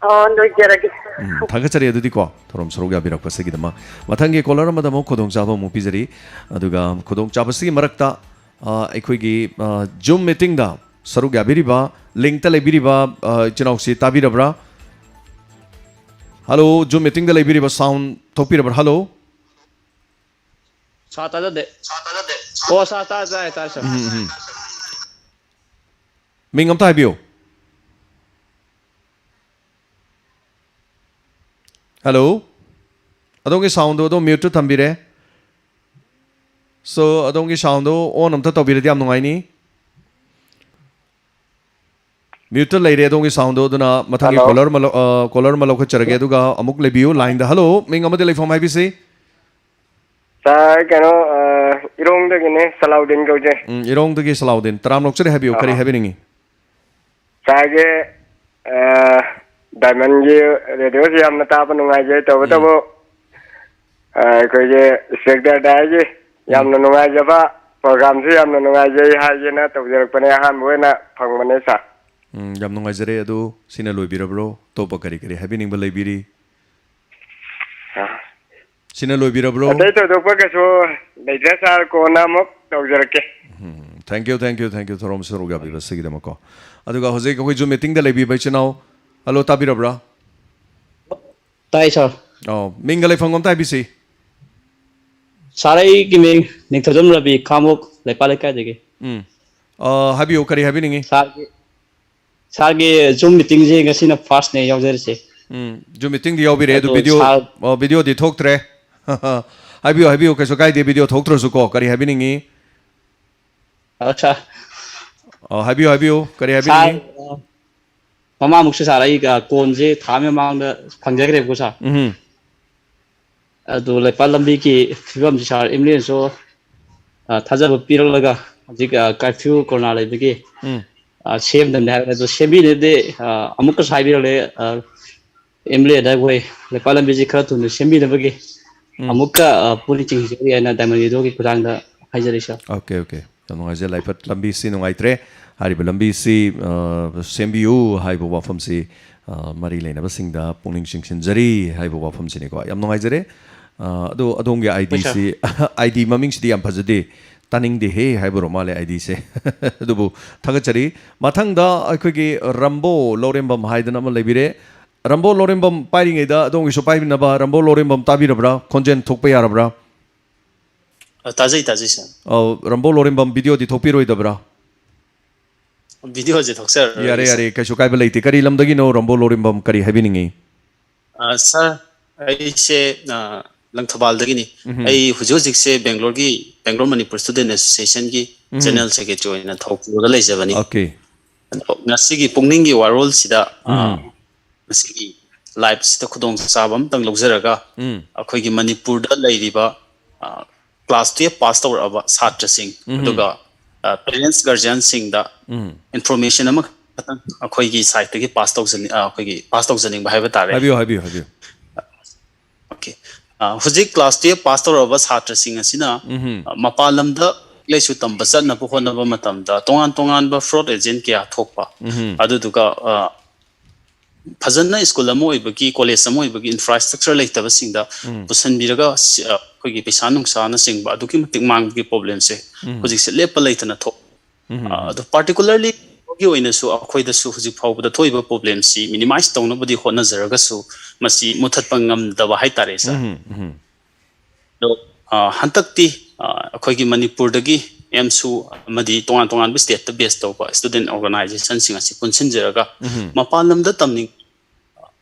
ꯑꯣ, ꯂꯣꯏꯖꯔꯒꯦ꯫ ꯎꯝ, ꯊꯥꯒꯠꯆꯔꯤ ꯑꯗꯨꯗꯤꯀꯣ, ꯊꯧꯔꯝ ꯁꯔꯨꯛ ꯌꯥꯕꯤꯔꯛꯄꯁꯤꯒꯤꯗꯃꯛ꯫ ꯃꯊꯪꯒꯤ ꯀꯣꯂꯔ ꯑꯃꯗ ꯑꯃꯨꯛ ꯈꯨꯗꯣꯡꯆꯥꯕ ꯑꯃꯨꯛ ꯄꯤꯖꯔꯤ꯫ ꯑꯗꯨꯒ ꯈꯨꯗꯣꯡꯆꯥꯕꯁꯤꯒꯤ ꯃꯔꯛꯇ, ꯑ, ꯑꯩꯈꯣꯏꯒꯤ, ꯑ, ꯖꯨꯝ ꯃꯤꯇꯤꯡꯗ ꯁꯔꯨꯛ ꯌꯥꯕꯤꯔꯤꯕ, ꯂꯤꯡꯇ ꯂꯩꯕꯤꯔꯤꯕ, ꯑ, ꯏꯆꯤꯟ ꯏꯅꯥꯎꯁꯤ ꯇꯥꯕꯤꯔꯕ꯭ꯔꯥ? ꯍꯜꯂꯣ, ꯖꯨꯝ ꯃꯤꯇꯤꯡꯗ ꯂꯩꯕꯤꯔꯤꯕ ꯁꯥꯎꯟ ꯊꯣꯛꯄꯤꯔꯕ꯭ꯔꯥ? ꯍꯜꯂꯣ? ꯁꯥꯔ ꯇꯥꯖꯗꯦ꯫ ꯑꯣ, ꯁꯥꯔ ꯇꯥꯔꯦ, ꯇꯥꯔꯦ, ꯇꯥꯔꯦ, ꯁꯥꯔ꯫ ꯎꯝ, ꯎꯝ, ꯎꯝ꯫ ꯃꯤꯡ ꯑꯝꯇ ꯍꯥꯏꯕꯤꯌꯨ꯫ ꯍꯜꯂꯣ? ꯑꯗꯣꯝꯒꯤ ꯁꯥꯎꯟꯗꯣ ꯑꯗꯨꯝ ꯃ꯭ꯌꯨꯠꯇ ꯊꯝꯕꯤꯔꯦ꯫ ꯁꯣ, ꯑꯗꯣꯝꯒꯤ ꯁꯥꯎꯟꯗꯣ ꯑꯣꯟ ꯑꯝꯇ ꯇꯧꯕꯤꯔꯗꯤ ꯌꯥꯝ ꯅꯨꯡꯉꯥꯏꯅꯤ꯫ ꯃ꯭ꯌꯨꯠꯇ ꯂꯩꯔꯦ ꯑꯗꯣꯝꯒꯤ ꯁꯥꯎꯟꯗꯣ, ꯑꯗꯨꯅ ꯃꯊꯪꯒꯤ ꯍꯜꯂꯣ꯫ ꯀꯣꯂꯔ ꯑꯃ ꯂꯧ-, ꯑ, ꯀꯣꯂꯔ ꯑꯃ ꯂꯧꯈꯠꯆꯔꯒꯦ, ꯑꯗꯨꯒ ꯑꯃꯨꯛ ꯂꯩꯕꯤꯌꯨ ꯂꯥꯏꯟꯗ꯫ ꯍꯜꯂꯣ, ꯃꯤꯡ ꯑꯃꯗꯤ ꯂꯩꯐꯝ ꯍꯥꯏꯕꯤꯁꯤ꯫ ꯁꯥꯔ, ꯀꯩꯅꯣ, ꯑ, ꯏꯔꯣꯡꯗꯒꯤꯅꯦ, ꯁꯂꯥꯎꯗꯤꯟ ꯀꯧꯖꯩ꯫ ꯎꯝ, ꯏꯔꯣꯡꯗꯒꯤ ꯁꯂꯥꯎꯗꯤꯟ꯫ ꯇꯔꯥꯝꯅ ꯑꯣꯛꯆꯔꯤ, ꯍꯥꯏꯕꯤꯌꯨ, ꯀꯔꯤ ꯑꯥ꯫ ꯍꯥꯏꯕꯤꯅꯤꯡꯉꯤ? ꯁꯥꯔꯒꯤ, ꯑ, ꯗꯥꯏꯃꯟꯒꯤ ꯔꯦꯗꯤꯑꯣꯁꯤ ꯌꯥꯝꯅ ꯇꯥꯕ ꯅꯨꯡꯉꯥꯏꯖꯩ꯫ ꯎꯝ꯫ ꯇꯧꯕꯇꯕꯨ, ꯑ, ꯑꯩꯈꯣꯏꯒꯤ ꯏꯟꯁꯄꯦꯛꯇꯔ ꯗꯥꯏꯒꯤ ꯎꯝ꯫ ꯌꯥꯝꯅ ꯅꯨꯡꯉꯥꯏꯖꯕ ꯄ꯭ꯔꯣꯒ꯭ꯔꯥꯝꯁꯤ ꯌꯥꯝꯅ ꯅꯨꯡꯉꯥꯏꯖꯩ ꯍꯥꯏꯒꯦꯅ ꯇꯧꯖꯔꯛꯄꯅꯦ꯫ ꯑꯍꯥꯟꯕ ꯑꯣꯏꯅ ꯐꯪꯕꯅꯦ, ꯁꯥꯔ꯫ ꯎꯝ, ꯌꯥꯝ ꯅꯨꯡꯉꯥꯏꯖꯔꯦ꯫ ꯑꯗꯨ ꯁꯤꯅ ꯂꯣꯏꯕꯤꯔꯕ꯭ꯔꯣ? ꯑꯇꯣꯞꯄ ꯀꯔꯤ ꯀꯔꯤ ꯍꯥꯏꯕꯤꯅꯤꯡꯕ ꯂꯩꯕꯤꯔꯤ? ꯑ꯫ ꯁꯤꯅ ꯂꯣꯏꯕꯤꯔꯕ꯭ꯔꯣ? ꯑꯇꯩ ꯊꯣꯏꯗꯣꯛꯄ ꯀꯩꯁꯨ ꯂꯩꯇ꯭ꯔꯦ, ꯁꯥꯔ꯫ ꯀꯣꯟꯅ ꯑꯃꯨꯛ ꯇꯧꯖꯔꯛꯀꯦ꯫ ꯎꯝ, thank you, thank you, thank you, ꯊꯧꯔꯝ ꯁꯔꯨꯛ ꯌꯥꯕꯤꯕꯁꯤꯒꯤꯗꯃꯛꯀꯣ꯫ ꯑꯗꯨꯒ ꯍꯧꯖꯤꯛ ꯑꯩꯈꯣꯏ Zoom meetingꯗ ꯂꯩꯕꯤꯕ ꯏꯆꯤꯟ ꯏꯅꯥꯎ, ꯍꯜꯂꯣ, ꯇꯥꯕꯤꯔꯕ꯭ꯔꯥ? ꯇꯥꯏ, ꯁꯥꯔ꯫ ꯑꯣ, ꯃꯤꯡꯒ ꯂꯩꯐꯝꯒ ꯑꯝꯇ ꯍꯥꯏꯕꯤꯁꯤ꯫ ꯁꯥꯔ, ꯑꯩꯒꯤ ꯃꯤꯡ ꯅꯤꯡꯊꯧꯖꯝ ꯔꯕꯤ, ꯈꯥꯉꯕꯣꯛ ꯂꯩꯄꯥꯛ ꯂꯩꯀꯥꯏꯗꯒꯤ꯫ ꯎꯝ꯫ ꯑ, ꯍꯥꯏꯕꯤꯌꯨ, ꯀꯔꯤ ꯍꯥꯏꯕꯤꯅꯤꯡꯉꯤ? ꯁꯥꯔꯒꯤ, ꯁꯥꯔꯒꯤ Zoom meetingꯁꯦ ꯉꯁꯤꯅ firstꯅꯦ ꯌꯥꯎꯖꯔꯤꯁꯦ꯫ ꯎꯝ, Zoom meetingꯗꯤ ꯌꯥꯎꯕꯤꯔꯦ, ꯑꯗꯨ ꯑꯗꯣ video, ꯁꯥꯔ ꯑ, videoꯗꯤ ꯊꯣꯛꯇ꯭ꯔꯦ꯫ ꯍꯥꯏꯕꯤꯌꯨ, ꯍꯥꯏꯕꯤꯌꯨ, ꯀꯩꯁꯨ ꯀꯥꯏꯗꯦ, video ꯊꯣꯛꯇ꯭ꯔꯁꯨꯀꯣ꯫ ꯀꯔꯤ ꯍꯥꯏꯕꯤꯅꯤꯡꯉꯤ? ꯑ, ꯁꯥꯔ꯫ ꯑ, ꯍꯥꯏꯕꯤꯌꯨ, ꯍꯥꯏꯕꯤꯌꯨ, ꯀꯔꯤ ꯁꯥꯔ, ꯍꯥꯏꯕꯤꯅꯤꯡꯉꯤ? ꯑ, ꯃꯃꯥꯡꯃꯨꯛꯁꯨ ꯁꯥꯔ ꯑꯩ, ꯑ, ꯀꯣꯟꯁꯦ ꯊꯥ ꯑꯃꯒꯤ ꯃꯃꯥꯡꯗ ꯐꯪꯖꯈ꯭ꯔꯦꯕꯀꯣ, ꯁꯥꯔ꯫ ꯎꯝ꯫ ꯑꯗꯨ ꯂꯩꯄꯥꯛ ꯂꯝꯕꯤꯒꯤ ꯐꯤꯕꯝꯁꯤ, ꯁꯥꯔ, ꯑꯦꯝ ꯑꯦꯜ ꯑꯦꯅꯁꯨ, ꯑ, ꯊꯥꯖꯕ ꯄꯤꯔꯛꯂꯒ ꯍꯧꯖꯤꯛ, ꯑ, curfew ꯀꯣꯔꯣꯅꯥ ꯂꯩꯕꯒꯤ, ꯎꯝ꯫ ꯑ, ꯁꯦꯝꯗꯕꯅꯤ ꯍꯥꯏꯕꯅꯤ꯫ ꯑꯗꯨ ꯁꯦꯝꯕꯤꯅꯗꯦ, ꯑ, ꯑꯃꯨꯛꯀꯁꯨ ꯍꯥꯏꯕꯤꯔꯛꯂꯦ, ꯑ, ꯑꯦꯝ ꯑꯦꯜ ꯑꯦꯗ ꯑꯩꯈꯣꯏ ꯂꯩꯄꯥꯛ ꯂꯝꯕꯤꯁꯤ ꯈꯔ ꯊꯨꯅ ꯁꯦꯝꯕꯤꯅꯕꯒꯤ ꯎꯝ꯫ ꯑꯃꯨꯛꯀ, ꯑ, ꯄꯨꯛꯅꯤꯡ ꯆꯤꯡꯁꯤꯟꯖꯔꯤ ꯍꯥꯏꯅ ꯗꯥꯏꯃꯟ ꯔꯦꯗꯤꯑꯣꯒꯤ ꯈꯨꯠꯊꯥꯡꯗ ꯍꯥꯏꯖꯔꯤ, ꯁꯥꯔ꯫ Okay, okay. ꯌꯥꯝ ꯅꯨꯡꯉꯥꯏꯖꯩ꯫ ꯂꯥꯏꯐꯠ ꯂꯝꯕꯤꯁꯤ ꯅꯨꯡꯉꯥꯏꯇ꯭ꯔꯦ꯫ ꯍꯥꯏꯔꯤꯕ ꯂꯝꯕꯤꯁꯤ, ꯑ, ꯁꯦꯝꯕꯤꯌꯨ ꯍꯥꯏꯕ ꯋꯥꯐꯝꯁꯤ, ꯑ, ꯃꯔꯤ ꯂꯩꯅꯕꯁꯤꯡꯗ ꯄꯨꯛꯅꯤꯡ ꯆꯤꯡꯁꯤꯟꯖꯔꯤ ꯍꯥꯏꯕ ꯋꯥꯐꯝꯁꯤꯅꯤꯀꯣ꯫ ꯌꯥꯝ ꯅꯨꯡꯉꯥꯏꯖꯔꯦ꯫ ꯑ, ꯑꯗꯣ ꯑꯗꯣꯝꯒꯤ ꯍꯣꯏ, ꯁꯥꯔ꯫ ꯑꯥꯏ ꯗꯤꯁꯤ, ꯑꯥꯏ ꯗꯤ ꯃꯃꯤꯡꯁꯤꯗꯤ ꯌꯥꯝ ꯐꯖꯗꯦ꯫ ꯇꯥꯅꯤꯡꯗꯦꯍꯦ ꯍꯥꯏꯕꯔꯣ ꯃꯥꯜꯂꯦ ꯑꯥꯏ ꯗꯤꯁꯦ꯫ ꯑꯗꯨꯕꯨ ꯊꯥꯒꯠꯆꯔꯤ꯫ ꯃꯊꯪꯗ ꯑꯩꯈꯣꯏꯒꯤ ꯔꯝꯕꯣ ꯂꯧꯔꯦꯝꯕꯝ ꯍꯥꯏꯗꯅ ꯑꯃ ꯂꯩꯕꯤꯔꯦ꯫ ꯔꯝꯕꯣ ꯂꯧꯔꯦꯝꯕꯝ ꯄꯥꯏꯔꯤꯉꯩꯗ ꯑꯗꯣꯝꯒꯤꯁꯨ ꯄꯥꯏꯃꯤꯟꯅꯕ꯫ ꯔꯝꯕꯣ ꯂꯧꯔꯦꯝꯕꯝ, ꯇꯥꯕꯤꯔꯕ꯭ꯔꯥ? ꯈꯣꯟꯖꯦꯜ ꯊꯣꯛꯄ ꯌꯥꯔꯕ꯭ꯔꯥ? ꯑ, ꯇꯥꯖꯩ, ꯇꯥꯖꯩ, ꯁꯥꯔ꯫ ꯑꯧ, ꯔꯝꯕꯣ ꯂꯣꯔꯦꯝꯕꯝ, ꯚꯤꯗꯤꯑꯣꯗꯤ ꯊꯣꯛꯄꯤꯔꯣꯏꯗꯕ꯭ꯔꯥ? ꯚꯤꯗꯤꯑꯣꯁꯦ ꯊꯣꯛꯆꯔꯔꯣꯏꯒꯦ, ꯌꯥꯔꯦ, ꯁꯥꯔ꯫ ꯌꯥꯔꯦ, ꯀꯩꯁꯨ ꯀꯥꯏꯕ ꯂꯩꯇꯦ꯫ ꯀꯔꯤ ꯂꯝꯗꯒꯤꯅꯣ ꯔꯝꯕꯣ ꯂꯣꯔꯦꯝꯕꯝ, ꯀꯔꯤ ꯍꯥꯏꯕꯤꯅꯤꯡꯉꯤ? ꯑ, ꯁꯥꯔ, ꯑꯩꯁꯦ, ꯑ, ꯂꯪꯊꯕꯥꯜꯗꯒꯤꯅꯤ꯫ ꯑꯩ ꯍꯧꯖꯤꯛ ꯍꯧꯖꯤꯛꯁꯦ ꯕꯦꯡꯒ꯭ꯂꯣꯔꯒꯤ, ꯕꯦꯡꯒ꯭ꯂꯣꯔ ꯃꯅꯤꯄꯨꯔ ꯁ꯭ꯇꯨꯗꯦꯟ ꯑꯦꯁꯣꯁꯤꯌꯦꯁꯟꯒꯤ ꯖꯦꯅꯔꯦꯜ ꯁꯦꯀ꯭ꯔꯦꯇꯔꯤ ꯑꯣꯏꯅ ꯊꯧ ꯄꯨꯔꯒ ꯂꯩꯖꯕꯅꯤ꯫ ꯑꯣꯀꯦ꯫ ꯑꯗꯣ ꯉꯁꯤꯒꯤ ꯄꯨꯛꯅꯤꯡꯒꯤ ꯋꯥꯔꯣꯜꯁꯤꯗ, ꯑ, ꯉꯁꯤꯒꯤ ꯂꯥꯏꯞꯁꯤꯗ ꯈꯨꯗꯣꯡꯆꯥꯕ ꯑꯃꯇꯪ ꯂꯧꯖꯔꯒ, ꯎꯝ꯫ ꯑꯩꯈꯣꯏꯒꯤ ꯃꯅꯤꯄꯨꯔꯗ ꯂꯩꯔꯤꯕ, ꯑ, ꯀ꯭ꯂꯥꯁ ꯇꯨꯌꯦꯜꯞ ꯄꯥꯁ ꯇꯧꯔꯛꯑꯕ ꯁꯥꯇ꯭ꯔꯁꯤꯡ, ꯑꯗꯨꯒ, ꯑ, ꯄꯦꯔꯦꯟꯠꯁ ꯒꯥꯔꯖꯤꯌꯥꯟꯁꯤꯡꯗ ꯎꯝ꯫ ꯏꯟꯐꯣꯔꯃꯦꯁꯟ ꯑꯃꯈꯛꯇꯪ ꯑꯩꯈꯣꯏꯒꯤ ꯁꯥꯏꯠꯇꯒꯤ ꯄꯥꯁ ꯇꯧꯖꯅꯤꯡ-, ꯑ, ꯑꯩꯈꯣꯏꯒꯤ ꯄꯥꯁ ꯇꯧꯖꯅꯤꯡꯕ ꯍꯥꯏꯕ ꯇꯥꯔꯦ꯫ ꯍꯥꯏꯕꯤꯌꯨ, ꯍꯥꯏꯕꯤꯌꯨ, ꯍꯥꯏꯕꯤꯌꯨ꯫ ꯑꯣꯀꯦ꯫ ꯑ, ꯍꯧꯖꯤꯛ ꯀ꯭ꯂꯥꯁ ꯇꯨꯌꯦꯜꯞ ꯄꯥꯁ ꯇꯧꯔꯛꯑꯕ ꯁꯥꯇ꯭ꯔꯁꯤꯡ ꯑꯁꯤꯅ, ꯎꯝ꯫ ꯑ, ꯃꯄꯥꯟ ꯂꯝꯗ ꯂꯥꯏꯔꯤꯛ ꯂꯥꯏꯁꯨ ꯇꯝꯕ ꯆꯠꯅꯕ ꯍꯣꯠꯅꯕ ꯃꯇꯝꯗ ꯇꯣꯉꯥꯟ ꯇꯣꯉꯥꯟꯕ ꯐ꯭ꯔꯣꯗ ꯑꯦꯖꯦꯟꯠ ꯀꯌꯥ ꯊꯣꯛꯄ, ꯎꯝ꯫ ꯑꯗꯨꯗꯨꯒ, ꯑ, ꯐꯖꯅ ꯁ꯭ꯀꯨꯜ ꯑꯃ ꯑꯣꯏꯕꯒꯤ, ꯀꯣꯂꯦꯖ ꯑꯃ ꯑꯣꯏꯕꯒꯤ ꯏꯟꯐ꯭ꯔꯥꯁ꯭ꯇ꯭ꯔꯛꯆꯔ ꯂꯩꯇꯕꯁꯤꯡꯗ ꯎꯝ꯫ ꯄꯨꯁꯟꯕꯤꯔꯒ, ꯁꯤ-, ꯑ, ꯑꯩꯈꯣꯏꯒꯤ ꯄꯩꯁꯥ ꯅꯨꯡꯁꯥꯅꯆꯤꯡꯕ ꯑꯗꯨꯛꯀꯤ ꯃꯇꯤꯛ ꯃꯥꯡꯕꯒꯤ ꯄ꯭ꯔꯣꯕ꯭ꯂꯦꯝꯁꯦ ꯎꯝ꯫ ꯍꯧꯖꯤꯛꯁꯦ ꯂꯦꯞꯄ ꯂꯩꯇꯅ ꯊꯣꯛ-, ꯎꯝ꯫ ꯑ, ꯑꯗꯣ ꯄꯥꯔꯇꯤꯀꯨꯂꯔꯂꯤ ꯒꯤ ꯑꯣꯏꯅꯁꯨ ꯑꯩꯈꯣꯏꯗꯁꯨ ꯍꯧꯖꯤꯛ ꯐꯥꯎꯕꯗ ꯊꯣꯛꯏꯕ ꯄ꯭ꯔꯣꯕ꯭ꯂꯦꯝꯁꯤ ꯃꯤꯅꯤꯃꯥꯏꯁ ꯇꯧꯅꯕꯗꯤ ꯍꯣꯠꯅꯖꯔꯒꯁꯨ, ꯃꯁꯤ ꯃꯨꯊꯠꯄ ꯉꯝꯗꯕ ꯍꯥꯏꯇꯥꯔꯦ, ꯁꯥꯔ꯫ ꯎꯝ, ꯎꯝ꯫ ꯑꯗꯣ, ꯑ, ꯍꯟꯗꯛꯇꯤ, ꯑ, ꯑꯩꯈꯣꯏꯒꯤ ꯃꯅꯤꯄꯨꯔꯗꯒꯤ ꯑꯦꯝꯁꯨ ꯑꯃꯗꯤ ꯇꯣꯉꯥꯟ ꯇꯣꯉꯥꯟꯕ ꯁ꯭ꯇꯦꯠꯇ ꯕꯦꯁ ꯇꯧꯕ ꯁ꯭ꯇꯨꯗꯦꯟ ꯑꯣꯔꯒꯅꯥꯏꯖꯦꯁꯟꯁꯤꯡ ꯑꯁꯤ ꯄꯨꯟꯁꯤꯟꯖꯔꯒ, ꯎꯝ꯫ ꯃꯄꯥꯟ ꯂꯝꯗ ꯇꯝꯅꯤꯡ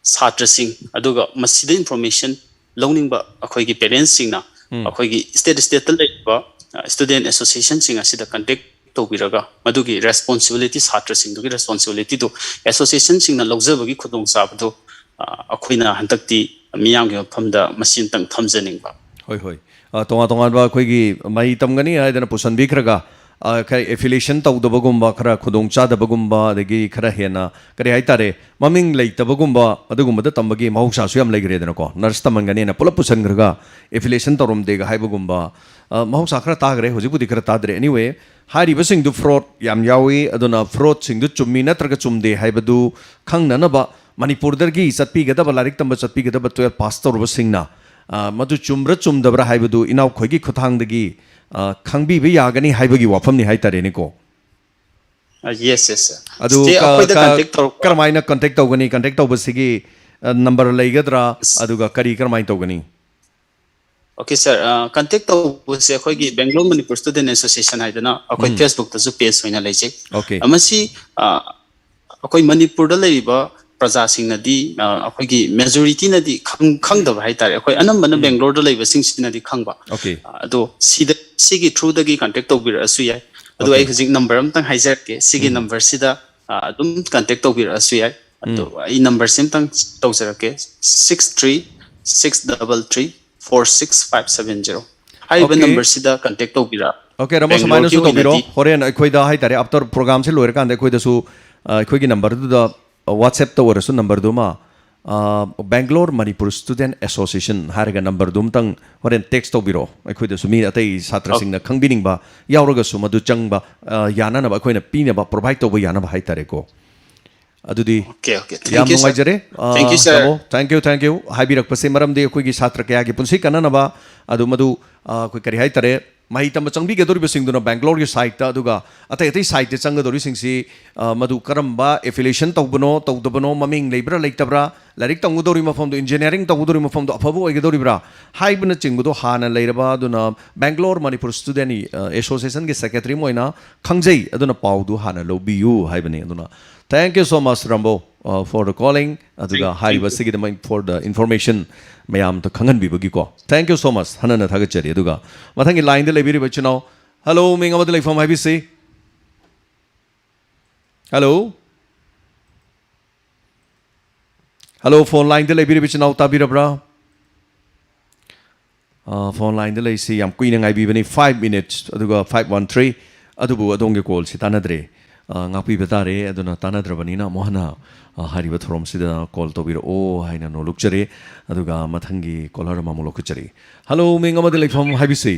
ꯁꯥꯇ꯭ꯔꯁꯤꯡ, ꯑꯗꯨꯒ ꯃꯁꯤꯗ ꯏꯟꯐꯣꯔꯃꯦꯁꯟ ꯂꯧꯅꯤꯡꯕ ꯑꯩꯈꯣꯏꯒꯤ ꯄꯦꯔꯦꯟꯠꯁꯁꯤꯡꯅ, ꯎꯝ꯫ ꯑꯩꯈꯣꯏꯒꯤ ꯁ꯭ꯇꯦꯠ ꯁ꯭ꯇꯦꯠꯇ ꯂꯩꯔꯤꯕ, ꯑ, ꯁ꯭ꯇꯨꯗꯦꯟ ꯑꯦꯁꯣꯁꯤꯌꯦꯁꯟꯁꯤꯡ ꯑꯁꯤꯗ ꯀꯟꯇꯦꯛ ꯇꯧꯕꯤꯔꯒ, ꯃꯗꯨꯒꯤ ꯔꯦꯁꯄꯣꯟꯁꯤꯕꯤꯂꯤꯇꯤ, ꯁꯥꯇ꯭ꯔꯁꯤꯡꯗꯨꯒꯤ ꯔꯦꯁꯄꯣꯟꯁꯤꯕꯤꯂꯤꯇꯤꯗꯨ ꯑꯦꯁꯣꯁꯤꯌꯦꯁꯟꯁꯤꯡꯅ ꯂꯧꯖꯕꯒꯤ ꯈꯨꯗꯣꯡꯆꯥꯕꯗꯨ, ꯑ, ꯑꯩꯈꯣꯏꯅ ꯍꯟꯗꯛꯇꯤ ꯃꯤꯌꯥꯝꯒꯤ ꯃꯐꯝꯗ ꯃꯁꯤ ꯑꯃꯇꯪ ꯊꯝꯖꯅꯤꯡꯕ꯫ ꯍꯣꯏ, ꯍꯣꯏ꯫ ꯑ, ꯇꯣꯉꯥꯟ ꯇꯣꯉꯥꯟꯕ ꯑꯩꯈꯣꯏꯒꯤ ꯃꯍꯩ ꯇꯝꯒꯅꯤ ꯍꯥꯏꯗꯅ ꯄꯨꯁꯟꯕꯤꯈ꯭ꯔꯒ, ꯑ, ꯈꯔ ꯑꯦꯐꯤꯂꯤꯌꯦꯁꯟ ꯇꯧꯗꯕꯒꯨꯝꯕ, ꯈꯔ ꯈꯨꯗꯣꯡꯆꯥꯗꯕꯒꯨꯝꯕ, ꯑꯗꯒꯤ ꯈꯔ ꯍꯦꯟꯅ, ꯀꯔꯤ ꯍꯥꯏꯇꯥꯔꯦ, ꯃꯃꯤꯡ ꯂꯩꯇꯕꯒꯨꯝꯕ, ꯑꯗꯨꯒꯨꯝꯕꯗ ꯇꯝꯕꯒꯤ ꯃꯍꯧꯁꯥꯁꯨ ꯌꯥꯝ ꯂꯩꯈ꯭ꯔꯦꯗꯅꯀꯣ꯫ ꯅꯔꯁ ꯇꯝꯍꯟꯒꯅꯤꯅ ꯄꯨꯂꯞ ꯄꯨꯁꯟꯈ꯭ꯔꯒ ꯑꯦꯐꯤꯂꯤꯌꯦꯁꯟ ꯇꯧꯔꯝꯗꯦꯒ ꯍꯥꯏꯕꯒꯨꯝꯕ, ꯑ, ꯃꯍꯧꯁꯥ ꯈꯔ ꯇꯥꯈ꯭ꯔꯦ, ꯍꯧꯖꯤꯛꯄꯨꯗꯤ ꯈꯔ ꯇꯥꯗ꯭ꯔꯦ꯫ Anyway, ꯍꯥꯏꯔꯤꯕꯁꯤꯡꯗꯨ ꯐ꯭ꯔꯣꯗ ꯌꯥꯝ ꯌꯥꯎꯏ, ꯑꯗꯨꯅ ꯐ꯭ꯔꯣꯗꯁꯤꯡꯗꯨ ꯆꯨꯝꯃꯤ ꯅꯠꯇ꯭ꯔꯒ ꯆꯨꯝꯗꯦ ꯍꯥꯏꯕꯗꯨ ꯈꯪꯅꯅꯕ ꯃꯅꯤꯄꯨꯔꯗꯒꯤ ꯆꯠꯄꯤꯒꯗꯕ, ꯂꯥꯏꯔꯤꯛ ꯇꯝꯕ ꯆꯠꯄꯤꯒꯗꯕ ꯇꯨꯌꯦꯜꯞ ꯄꯥꯁ ꯇꯧꯔꯕꯁꯤꯡꯅ, ꯑ, ꯃꯗꯨ ꯆꯨꯝꯕ꯭ꯔꯥ ꯆꯨꯝꯗꯕ꯭ꯔꯥ ꯍꯥꯏꯕꯗꯨ ꯏꯅꯥꯎꯈꯣꯏꯒꯤ ꯈꯨꯠꯊꯥꯡꯗꯒꯤ, ꯑ, ꯈꯪꯕꯤꯕ ꯌꯥꯒꯅꯤ ꯍꯥꯏꯕꯒꯤ ꯋꯥꯐꯝꯅꯤ ꯍꯥꯏꯇꯥꯔꯦꯅꯦꯀꯣ꯫ ꯑ, ꯌꯦꯁ, ꯌꯦꯁ, ꯁꯥꯔ꯫ ꯑꯗꯨ ꯁꯤꯁꯦ ꯀ-, ꯑꯩꯈꯣꯏꯗ ꯀ-, ꯀꯟꯇꯦꯛ ꯇꯧꯔꯛꯄ ꯀꯔꯝꯍꯥꯏꯅ ꯀꯟꯇꯦꯛ ꯇꯧꯒꯅꯤ? ꯀꯟꯇꯦꯛ ꯇꯧꯕꯁꯤꯒꯤ, ꯑ, ꯅꯝꯕꯔ ꯂꯩꯒꯗ꯭ꯔꯥ? ꯑꯗꯨꯒ ꯀꯔꯤ, ꯀꯔꯝꯍꯥꯏꯅ ꯇꯧꯒꯅꯤ? Okay, sir. Contact ꯇꯧꯕꯁꯦ ꯑꯩꯈꯣꯏꯒꯤ Bangalore Manipur Student Association ꯍꯥꯏꯗꯅ ꯑꯩꯈꯣꯏ ꯎꯝ꯫ Facebook ꯇꯁꯨ page ꯑꯣꯏꯅ ꯂꯩꯖꯩ꯫ Okay. ꯃꯁꯤ ꯑ, ꯑꯩꯈꯣꯏ ꯃꯅꯤꯄꯨꯔꯗ ꯂꯩꯔꯤꯕ ꯄ꯭ꯔꯖꯥꯁꯤꯡꯅꯗꯤ ꯑ, ꯑꯩꯈꯣꯏꯒꯤ majority ꯅꯗꯤ ꯈꯪ- ꯈꯪꯗꯕ ꯍꯥꯏꯇꯥꯔꯦ꯫ ꯑꯩꯈꯣꯏ ꯑꯅꯝꯕꯅ ꯎꯝ꯫ Bangalore ꯗ ꯂꯩꯕꯁꯤꯡꯁꯤꯅꯗꯤ ꯈꯪꯕ꯫ Okay. ꯑ, ꯑꯗꯣ ꯁꯤꯗ ꯁꯤꯒꯤ through ꯗꯒꯤ contact ꯇꯧꯕꯤꯔꯛꯑꯁꯨ ꯌꯥꯏ꯫ ꯑꯗꯣ ꯑꯩ Okay. ꯍꯧꯖꯤꯛ number ꯑꯝꯇꯪ ꯍꯥꯏꯖꯔꯛꯀꯦ꯫ ꯁꯤꯒꯤ ꯎꯝ꯫ Number ꯁꯤꯗ ꯑ, ꯑꯗꯨꯝ contact ꯇꯧꯕꯤꯔꯛꯑꯁꯨ ꯌꯥꯏ꯫ ꯑꯗꯣ ꯎꯝ꯫ ꯑꯩ number ꯁꯤ ꯑꯝꯇꯪ ꯇꯧꯖꯔꯛꯀꯦ: six three six double three four six five seven zero꯫ ꯍꯥꯏꯔꯤꯕ Okay. Number ꯁꯤꯗ contact ꯇꯧꯕꯤꯔꯛ꯫ Okay, ꯔꯃꯣ, Bangalore ꯒꯤ ꯁꯨꯃꯥꯏꯅꯁꯨ ꯇꯧꯕꯤꯔꯣ꯫ ꯑꯣꯏꯅꯗꯤ ꯍꯣꯔꯦꯟ ꯑꯩꯈꯣꯏꯗ ꯍꯥꯏꯇꯥꯔꯦ, after program ꯁꯦ ꯂꯣꯏꯔꯀꯥꯟꯗ ꯑꯩꯈꯣꯏꯗꯁꯨ, ꯑ, ꯑꯩꯈꯣꯏꯒꯤ number ꯗꯨꯗ, ꯑ, WhatsApp ꯇ ꯑꯣꯏꯔꯁꯨ number ꯗꯨꯃ, ꯑ, Bangalore Manipur Student Association ꯍꯥꯏꯔꯒ number ꯗꯨ ꯑꯝꯇꯪ ꯍꯣꯔꯦꯟ text ꯇꯧꯕꯤꯔꯣ꯫ ꯑꯩꯈꯣꯏꯗꯁꯨ ꯃꯤ ꯑꯇꯩ ꯁꯥꯇ꯭ꯔꯁꯤꯡꯅ ꯈꯪꯕꯤꯅꯤꯡꯕ ꯌꯥꯎꯔꯒꯁꯨ ꯃꯗꯨ ꯆꯪꯕ, ꯑ, ꯌꯥꯅꯅꯕ, ꯑꯩꯈꯣꯏꯅ ꯄꯤꯅꯕ, provide ꯇꯧꯕ ꯌꯥꯅꯕ ꯍꯥꯏꯇꯥꯔꯦꯀꯣ꯫ ꯑꯗꯨꯗꯤ Okay, okay. Thank ꯌꯥꯝ you, sir. ꯅꯨꯡꯉꯥꯏꯖꯔꯦ꯫ ꯑ, Thank you, sir. ꯔꯃꯣ, thank you, thank you꯫ ꯍꯥꯏꯕꯤꯔꯛꯄꯁꯦ ꯃꯔꯝꯗꯤ ꯑꯩꯈꯣꯏꯒꯤ ꯁꯥꯇ꯭ꯔ ꯀꯌꯥꯒꯤ ꯄꯨꯟꯁꯤ ꯀꯟꯅꯅꯕ, ꯑꯗꯨ ꯃꯗꯨ, ꯑ, ꯑꯩꯈꯣꯏ ꯀꯔꯤ ꯍꯥꯏꯇꯥꯔꯦ, ꯃꯍꯩ ꯇꯝꯕ ꯆꯪꯕꯤꯒꯗꯧꯔꯤꯕꯁꯤꯡꯗꯨꯅ Bangalore ꯒꯤ side ꯇ, ꯑꯗꯨꯒ ꯑꯇꯩ ꯑꯇꯩ side ꯇ ꯆꯪꯒꯗꯧꯔꯤꯁꯤꯡꯁꯤ, ꯑ, ꯃꯗꯨ ꯀꯔꯝꯕ affiliation ꯇꯧꯕꯅꯣ, ꯇꯧꯗꯕꯅꯣ, ꯃꯃꯤꯡ ꯂꯩꯕ꯭ꯔꯥ ꯂꯩꯇꯕ꯭ꯔꯥ, ꯂꯥꯏꯔꯤꯛ ꯇꯝꯒꯗꯧꯔꯤ ꯃꯐꯝꯗꯣ, engineering ꯇꯧꯒꯗꯧꯔꯤ ꯃꯐꯝꯗꯣ ꯑꯐꯕ ꯑꯣꯏꯒꯗꯧꯔꯤꯕ꯭ꯔꯥ ꯍꯥꯏꯕꯅꯆꯤꯡꯕꯗꯣ ꯍꯥꯟꯅ ꯂꯩꯔꯕ, ꯑꯗꯨꯅ Bangalore Manipur Student, ꯑ, Association ꯒꯤ secretary ꯑꯃ ꯑꯣꯏꯅ ꯈꯪꯖꯩ, ꯑꯗꯨꯅ ꯄꯥꯎꯗꯨ ꯍꯥꯟꯅ ꯂꯧꯕꯤꯌꯨ ꯍꯥꯏꯕꯅꯤ꯫ ꯑꯗꯨꯅ thank you so much, ꯔꯝꯕꯣ, uh, for the calling, ꯑꯗꯨꯒ Thank- thank you. ꯍꯥꯏꯔꯤꯕꯁꯤꯒꯤꯗꯃꯛ, for the information ꯃꯌꯥꯝꯗ ꯈꯪꯍꯟꯕꯤꯕꯒꯤꯀꯣ꯫ Thank you so much, ꯍꯟꯅ ꯍꯟꯅ ꯊꯥꯒꯠꯆꯔꯤ꯫ ꯑꯗꯨꯒ ꯃꯊꯪꯒꯤ line ꯗ ꯂꯩꯕꯤꯔꯤꯕ ꯏꯆꯤꯟ ꯏꯅꯥꯎ, hello, ꯃꯤꯡ ꯑꯃꯗꯤ ꯂꯩꯐꯝ ꯍꯥꯏꯕꯤꯁꯤ꯫ Hello? Hello, phone line ꯗ ꯂꯩꯕꯤꯔꯤꯕ ꯏꯆꯤꯟ ꯏꯅꯥꯎ ꯇꯥꯕꯤꯔꯕ꯭ꯔꯥ? ꯑ, phone line ꯗ ꯂꯩꯁꯤ ꯌꯥꯝ ꯀꯨꯏꯅ ꯉꯥꯏꯕꯤꯕꯅꯤ, five minutes, ꯑꯗꯨꯒ five one three, ꯑꯗꯨꯕꯨ ꯑꯗꯣꯝꯒꯤ call ꯁꯤ ꯇꯥꯟꯅꯗ꯭ꯔꯦ꯫ ꯑ, ꯉꯥꯛꯄꯤꯕ ꯇꯥꯔꯦ, ꯑꯗꯨꯅ ꯇꯥꯟꯅꯗ꯭ꯔꯕꯅꯤꯅ ꯑꯃꯨꯛ ꯍꯟꯅ, ꯑ, ꯍꯥꯏꯔꯤꯕ ꯊꯧꯔꯝꯁꯤꯗ call ꯇꯧꯕꯤꯔꯛꯑꯣ ꯍꯥꯏꯅ ꯅꯣꯜꯂꯨꯛꯆꯔꯤ꯫ ꯑꯗꯨꯒ ꯃꯊꯪꯒꯤ caller ꯑꯃ ꯑꯃꯨꯛ ꯂꯧꯈꯠꯆꯔꯤ꯫ Hello, ꯃꯤꯡ ꯑꯃꯗꯤ ꯂꯩꯐꯝ ꯍꯥꯏꯕꯤꯁꯤ꯫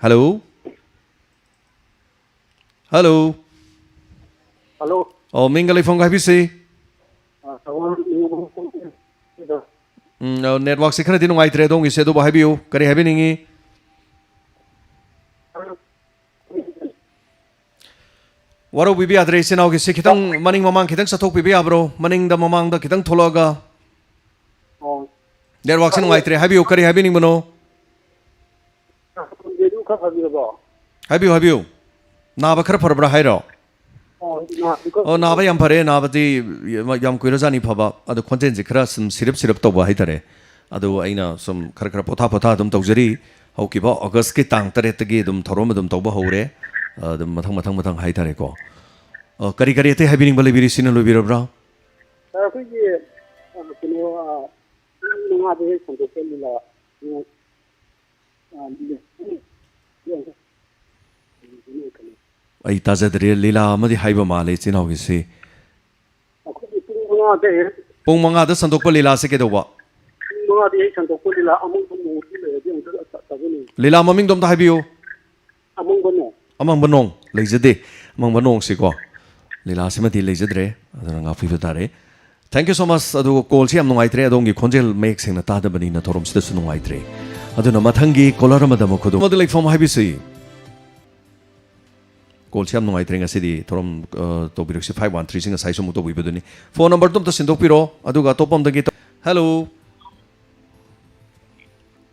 Hello? Hello? Hello. ꯑꯣ, ꯃꯤꯡꯒ ꯂꯩꯐꯝꯒ ꯍꯥꯏꯕꯤꯁꯤ꯫ ꯑ, ꯊꯧꯕꯥꯜ ꯅꯤꯉꯣꯜ ꯀꯣꯂꯦꯖꯇ ꯎꯝ, ꯑ, network ꯁꯤ ꯈꯔꯗꯤ ꯅꯨꯡꯉꯥꯏꯇ꯭ꯔꯦ ꯑꯗꯣꯝꯒꯤꯁꯦ, ꯑꯗꯨꯕꯨ ꯍꯥꯏꯕꯤꯌꯨ, ꯀꯔꯤ ꯍꯥꯏꯕꯤꯅꯤꯡꯉꯤ? ꯋꯥꯔꯧꯕꯤꯕ ꯌꯥꯗ꯭ꯔꯦ, ꯏꯆꯤꯟ ꯏꯅꯥꯎꯒꯤꯁꯦ ꯈꯤꯇꯪ ꯃꯅꯤꯡ ꯃꯃꯥꯡ ꯈꯤꯇꯪ ꯆꯠꯊꯣꯛꯄꯤꯕ ꯌꯥꯕ꯭ꯔꯣ? ꯃꯅꯤꯡꯗ ꯃꯃꯥꯡꯗ ꯈꯤꯇꯪ ꯊꯣꯛꯂꯛꯑꯒ꯫ ꯑꯣ, ꯅꯦꯠꯋꯥꯛꯁꯦ ꯅꯨꯡꯉꯥꯏꯇ꯭ꯔꯦ꯫ ꯍꯥꯏꯕꯤꯌꯨ, ꯀꯔꯤ ꯍꯥꯏꯕꯤꯅꯤꯡꯕꯅꯣ? ꯈꯣꯟꯖꯦꯜꯗꯨ ꯈꯔ ꯐꯕꯤꯔꯕꯣ? ꯍꯥꯏꯕꯤꯌꯨ, ꯍꯥꯏꯕꯤꯌꯨ꯫ ꯅꯥꯕ ꯈꯔ ꯐꯔꯕ꯭ꯔꯥ ꯍꯥꯏꯔꯣ? ꯑꯣ, ꯅꯥꯕꯗꯤ ꯈꯔ ꯑꯣ, ꯅꯥꯕ ꯌꯥꯝ ꯐꯔꯦ꯫ ꯅꯥꯕꯗꯤ ꯌꯥꯝ ꯀꯨꯏꯔꯖꯥꯠꯅꯤ ꯐꯕ꯫ ꯑꯗꯣ ꯈꯣꯟꯖꯦꯜꯁꯤ ꯈꯔ ꯁꯨꯝ ꯁꯤꯔꯞ ꯁꯤꯔꯞ ꯇꯧꯕ ꯍꯥꯏꯇꯥꯔꯦ꯫ ꯑꯗꯣ ꯑꯩꯅ ꯁꯨꯝ ꯈꯔ ꯈꯔ ꯄꯣꯊꯥ ꯄꯣꯊꯥ ꯑꯗꯨꯝ ꯇꯧꯖꯔꯤ꯫ ꯍꯧꯈꯤꯕ ꯑꯣꯒꯁꯀꯤ ꯇꯥꯡ ꯇꯔꯦꯠꯇꯒꯤ ꯑꯗꯨꯝ ꯊꯧꯔꯝ ꯑꯗꯨꯝ ꯇꯧꯕ ꯍꯧꯔꯦ꯫ ꯑꯗꯨꯝ ꯃꯊꯪ ꯃꯊꯪ ꯃꯊꯪ ꯍꯥꯏꯇꯥꯔꯦꯀꯣ꯫ ꯑ, ꯀꯔꯤ ꯀꯔꯤ ꯑꯇꯩ ꯍꯥꯏꯕꯤꯅꯤꯡꯕ ꯂꯩꯕꯤꯔꯤ? ꯁꯤꯅ ꯂꯣꯏꯕꯤꯔꯕ꯭ꯔꯥ? ꯁꯥꯔ, ꯑꯩꯈꯣꯏꯒꯤ, ꯑ, ꯀꯩꯅꯣ, ꯑ, ꯄꯨꯡ ꯃꯉꯥꯗ ꯍꯦꯛ ꯁꯟꯗꯣꯛꯄ ꯂꯤꯂꯥ, ꯑ, ꯑ, ꯑꯩ ꯇꯥꯖꯗ꯭ꯔꯦ꯫ ꯂꯤꯂꯥ ꯑꯃꯗꯤ ꯍꯥꯏꯕ ꯃꯥꯜꯂꯦ ꯏꯆꯤꯟ ꯏꯅꯥꯎꯒꯤꯁꯤ꯫ ꯑꯩꯈꯣꯏꯒꯤ ꯄꯨꯡ ꯃꯉꯥꯗ ꯍꯦꯛ, ꯄꯨꯡ ꯃꯉꯥꯗ ꯁꯟꯗꯣꯛꯄ ꯂꯤꯂꯥꯁꯦ ꯀꯩꯗꯧꯕ? ꯄꯨꯡ ꯃꯉꯥꯗ ꯍꯦꯛ ꯁꯟꯗꯣꯛꯄ ꯂꯤꯂꯥ ꯑꯃꯨꯛ ꯑꯃꯨꯛ ꯂꯩꯔꯗꯤ ꯑꯃꯨꯛꯇ ꯇꯥꯖꯅꯤꯡꯉꯤ꯫ ꯂꯤꯂꯥ ꯃꯃꯤꯡꯗꯣ ꯑꯝꯇ ꯍꯥꯏꯕꯤꯌꯨ꯫ ꯑꯃꯪꯕ ꯅꯣꯡ꯫ ꯑꯃꯪꯕ ꯅꯣꯡ ꯂꯩꯖꯗꯦ꯫ ꯑꯃꯪꯕ ꯅꯣꯡꯁꯤꯀꯣ, ꯂꯤꯂꯥꯁꯤꯃꯗꯤ ꯂꯩꯖꯗ꯭ꯔꯦ꯫ ꯑꯗꯨꯅ ꯉꯥꯛꯄꯤꯕ ꯇꯥꯔꯦ꯫ Thank you so much꯫ ꯑꯗꯨꯒ ꯀꯣꯜꯁꯤ ꯌꯥꯝ ꯅꯨꯡꯉꯥꯏꯇ꯭ꯔꯦ, ꯑꯗꯣꯝꯒꯤ ꯈꯣꯟꯖꯦꯜ ꯃꯌꯦꯛ ꯁꯦꯡꯅ ꯇꯥꯗꯕꯅꯤꯅ ꯊꯧꯔꯝꯁꯤꯗꯁꯨ ꯅꯨꯡꯉꯥꯏꯇ꯭ꯔꯦ꯫ ꯑꯗꯨꯅ ꯃꯊꯪꯒꯤ ꯀꯣꯂꯔ ꯑꯃꯗ ꯑꯃꯨꯛ ꯈꯨꯗꯣꯡ ꯑꯃꯗ ꯂꯩꯐꯝ ꯍꯥꯏꯕꯤꯁꯤ꯫ ꯀꯣꯜꯁꯤ ꯌꯥꯝ ꯅꯨꯡꯉꯥꯏꯇ꯭ꯔꯦ ꯉꯁꯤꯗꯤ꯫ ꯊꯧꯔꯝ, ꯑ, ꯇꯧꯕꯤꯔꯛꯁꯤ꯫ ꯐꯥꯏꯚ ꯋꯥꯟ ꯊ꯭ꯔꯤꯁꯤ ꯉꯁꯥꯏꯁꯨ ꯑꯃꯨꯛ ꯇꯧꯕꯤꯕꯗꯨꯅꯤ꯫ ꯐꯣꯟ ꯅꯝꯕꯔꯗꯣ ꯑꯝꯇ ꯁꯤꯟꯗꯣꯛꯄꯤꯔꯣ, ꯑꯗꯨꯒ ꯑꯇꯣꯞꯄ ꯑꯝꯗꯒꯤ ꯇꯧ-, ꯍꯦꯜꯂꯣ꯫